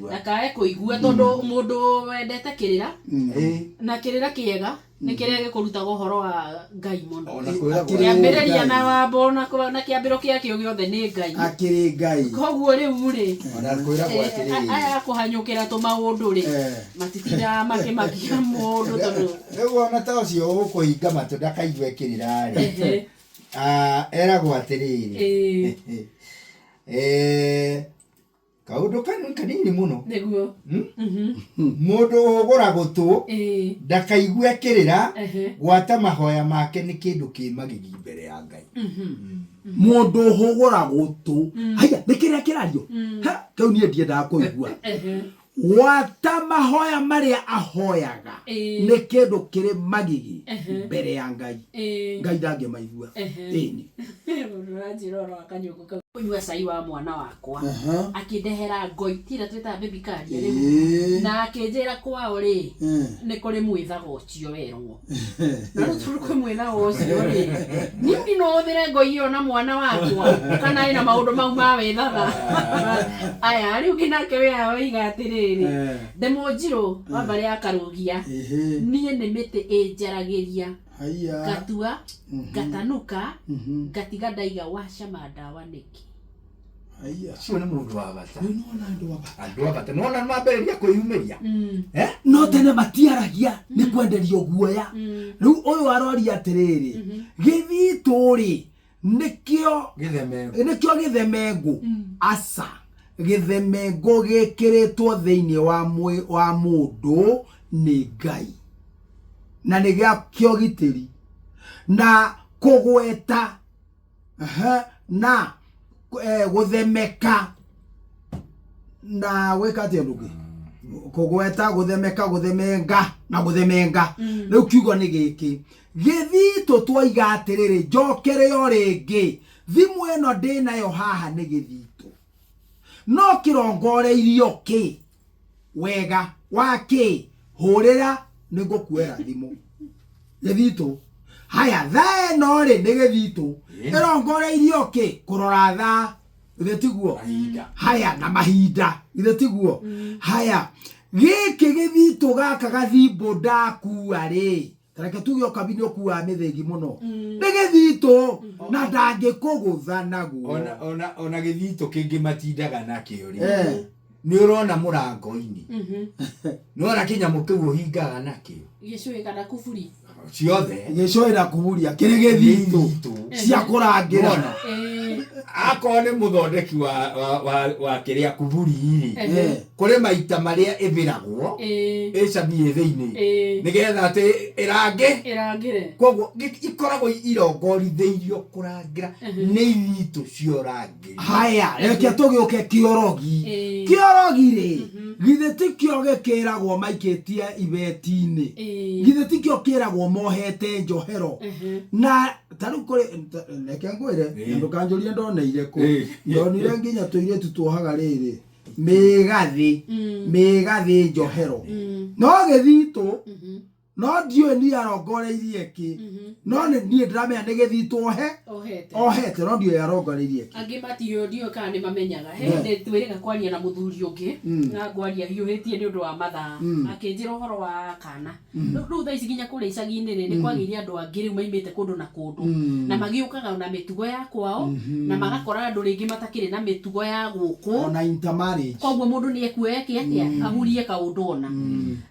ndakae kũigua, tondũ mũndũ wendete kĩrĩra na kĩrĩra kĩega nĩ kĩrĩa gĩkũrutaga ũhoro wa Ngai mũno. Ona kwĩragwo kĩambĩrĩria na wambo na kĩambĩro kĩakĩo gĩothe nĩ Ngai. Akĩrĩ Ngai. Koguo rĩu rĩ, Ona kwĩragwo atĩrĩrĩ. Aya kũhanyũkĩra tũmaũndũ rĩ, matitindaga makĩmakia mũndũ tondũ Rĩu ona ta ũcio ũkũhinga matũ ndakaigue kĩrĩra rĩ, eragwo atĩrĩrĩ. Kaũndũ kanini mũno. Nĩguo. Mũndũ ũhũgũra gũtũ ndakaigue kĩrĩra, gwata mahoya make nĩ kĩndũ kĩ magigi mbere ya Ngai. Mũndũ ũhũgũra gũtũ, haiya, nĩ kĩrĩa kĩrario? Ha, kĩu niĩ ndiendaga kũigua. Gwata mahoya marĩa ahoyaga nĩ kĩndũ kĩrĩ magigi mbere ya Ngai. Ngai ndangĩmaigua. Ĩni. Mũndũ ũranjĩra ũhoro wa kanyũngũ kau. Kũnyua cai wa mwana wakwa. Akĩndehera ngoi, ti ĩrĩa twĩtaga baby carrier rĩu. Na akĩnjĩra kwao rĩ, nĩ kũrĩ mwĩthago ũcio werwo. Na rĩu tondũ kwĩ mwĩthago ũcio rĩ, niĩ no hũthĩre ngoi ĩyo na mwana wakwa, kana ĩna maũndũ mau ma wĩthaga. Aya, rĩu nake we oiga atĩrĩrĩ, ndemwo njirũ wa mbarĩ ya Karũgia, niĩ nĩ mĩtĩ ĩnjaragĩria. Ngatua, ngatanuka, ngatiga ndaiga wacama ndawa nĩkĩ. Ũcio nĩ mũndũ wa bata. Rĩu nĩwona andũ a bata. Andũ a bata. Nĩwona nĩmambĩrĩria kwĩyumĩria. No tene matiaragia nĩ kwenderio guoya. Rĩu ũyũ aroria atĩrĩrĩ, gĩthitũ rĩ, nĩkĩo Gĩthemengũ. Nĩkĩo gĩthemengũ. Aca, gĩthemengũ gĩkĩrĩtwo thĩinĩ wa mũndũ nĩ Ngai. Na nĩ gĩa kĩogitĩri. Na kũgweta, na gũthemeka, na gwĩka atĩa ũndũ ũngĩ? Kũgweta, gũthemeka, gũthemenga, na gũthemenga. Rĩu kiugo nĩ gĩkĩ. Gĩthitũ twoiga atĩrĩrĩ, njokere o rĩngĩ. Thimũ ĩno ndĩnayo haha nĩ gĩthitũ. No kĩrongoreirio kĩ? Wega wa kĩ? Hũrĩra nĩngũkuoera thimũ. Gĩthitũ. Haya, thaa ĩno rĩ nĩ gĩthitũ. Ĩrongoreirio kĩ? Kũrora thaa. Githĩ tiguo? Haya, na mahinda. Githĩ tiguo? Haya, gĩkĩ gĩthitũ gaka gathimbo ndakua rĩ, tareke tuge ũkabi nĩ ũkuaga mĩthĩgi mũno. Nĩ gĩthitũ na ndangĩkũgũtha naguo. Ona gĩthitũ kĩngĩ matindaga nakĩo rĩ. Nĩ ũrona mũrango-inĩ. Nĩ wona kĩnyamũ kĩu ũhingaga nakĩo. Gĩcũĩ kana kuburi. Ciothe. Gĩcũĩ na kuburia kĩrĩ gĩthitũ. Gĩthitũ. Cia kũrangĩra. Wona. Akorwo nĩ mũthondeki wa kĩrĩa kuburi rĩ. Kũrĩ maita marĩa ĩthĩragwo, ĩcamie thĩinĩ. Nĩgetha atĩ ĩrange. Ĩrangĩre. Koguo ikoragwo irongorithĩirio kũrangĩra nĩ ithitũ ciorangĩra. Haya, reke tũgĩũke kĩorogi. Kĩorogi rĩ, githĩ ti kĩo gĩkĩragwo maikĩtie ibeti-inĩ? Githĩ ti kĩo kĩragwo mohete njohero? Na ta rĩu kũrĩ, reke ngwĩre, na ndũkanjũrie ndoneire kũ. Ndonire nginya tũirĩtu tuohaga rĩrĩ, mĩgathĩ, mĩgathĩ njohero. No gĩthitũ, no ndiũĩ niĩ arongoreirie kĩ. No nĩ niĩ ndĩramenya nĩ gĩthitũ ohete, no ndiũĩ arongoreirie kĩ. Angĩ matiũĩ, ndiũĩ kana nĩ mamenyaga. He hĩndĩ twĩrĩga kwaria na mũthuri ũngĩ, na ngwaria hiũhĩtie nĩ ũndũ wa mathaa. Akĩnjĩra ũhoro wa kana. Rĩu thaa ici nginya kũrĩa icagi-inĩ rĩ, nĩ kwagĩire andũ angĩ rĩu maimĩte kũndũ na kũndũ. Na magĩũkaga na mĩtugo ya kwao, na magakora andũ rĩngĩ matakĩrĩ na mĩtugo ya gũkũ. Ona intermarriage. Koguo mũndũ nĩ ekuoya kĩ atĩa? Ahurie kaũndũ ona.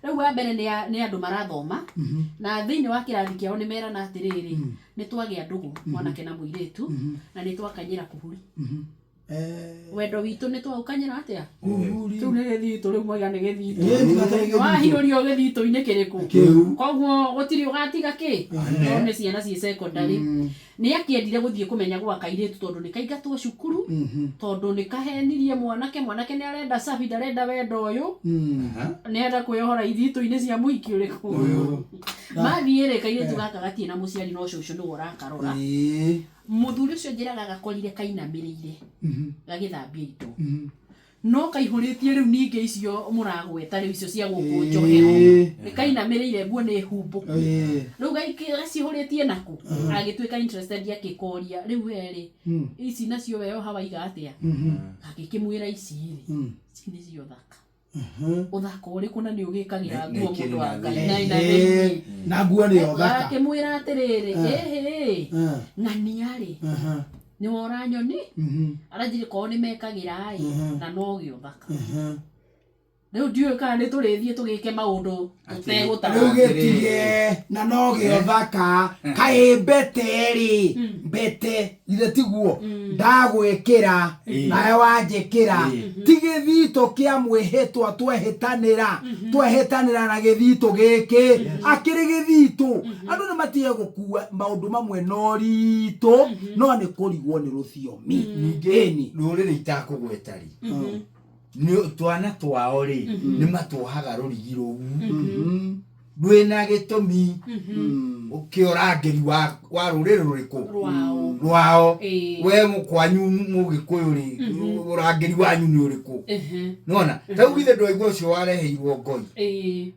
Rĩu wa mbere nĩ andũ marathoma, na thĩinĩ wa kĩrathi kĩao nĩ merana atĩrĩrĩ, nĩ twagĩa ndũgũ, mwanake na mũirĩtu, na nĩ twakanyĩra kũhuri. Wendo witũ nĩ twaũkanyĩra atĩa? Huhuri. Kĩu nĩ gĩthitũ rĩu mwaiga nĩ gĩthitũ. Ĩĩ, tiga tarĩ gĩthitũ. Wahiũrio gĩthitũ-inĩ kĩrĩkũ? Kĩu. Koguo gũtirĩ ũgatiga kĩ? No nĩ ciana ciĩ secondary. Nĩ akĩendire gũthiĩ kũmenya gwa kairĩtu tondũ nĩ kaingatwo cukuru, tondũ nĩ kahenirie mwanake, mwanake nĩ arenda cabi, ndarenda wendo ũyũ, nĩ arenda kwĩyohora ithitũ-inĩ cia mũhiki ũrĩkũ. Mathiĩ rĩ, kairĩtu gaka gatirĩ na mũciari no cũcũ nĩwe ũrakarora. Ĩĩ. Mũthuri ũcio njĩraga gakorire kainamĩrĩire gagĩthambia indo, no kaihũrĩtie rĩu ningĩ icio mũragweta rĩu icio cia gũkũ njohero, nĩ kainamĩrĩire nguo nĩ humbũku. Rĩu gacihũrĩtie naku agĩtuĩka interested, akĩkoria rĩu we rĩ, ici nacio weoha waiga atĩa? Agĩkĩmwĩra ici rĩ, ici nĩcio thaka. Ũthaka ũrĩkũ na nĩ ũgĩkagĩra Na nguo ikĩrĩ mũndũ wa na Ngai thĩinĩ. na ina thĩinĩ. Na nguo nĩyo thaka. Akĩmwĩra atĩrĩrĩ, ĩhĩ, ng'ania rĩ, nĩ wora nyoni aranjĩrĩ korwo nĩ mekagĩra ĩ na no gĩothaka. Rĩu ndiũĩ kana nĩ tũrĩthiĩ tũgĩke maũndũ tũtegũtara. Rĩu gĩtige na no gĩothaka kaĩ mbete rĩ, mbete ithe tiguo ndagwĩkĩra nawe wanjĩkĩra, ti gĩthitũ kĩa mwĩhĩtwa twehĩtanĩra, twehĩtanĩra na gĩthitũ gĩkĩ akĩrĩ gĩthitũ. Andũ nĩ matige gũkua maũndũ mamwe na ũritũ, no nĩ kũrigwo nĩ rũthiomi. Ningĩ rũrĩrĩ itakũgweta rĩ, nĩ twana twao rĩ, nĩ matuohaga rũrigi rũu rwĩna gĩtũmi ũkĩũrangĩri wa rũrĩrĩ rũrĩkũ? Rwao. Rwao. Ĩĩ. We kwanyu mũgĩkũyũ rĩ, ũrangĩri wanyu nĩ ũrĩkũ? Nona rĩu githĩ ndwaigua ũcio wareheirwo ngoi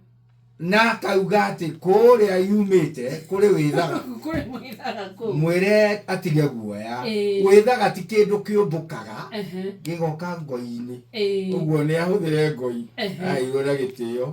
na akauga atĩ kũrĩa yumĩte kũrĩ wĩthaga? Kũrĩ mwĩthaga kũu. Mwĩre atige guoya. Wĩthaga ti kĩndũ kĩũmbũkaga gĩgoka ngoi-inĩ. Ũguo nĩ ahũthĩre ngoi aigua na gĩtĩo.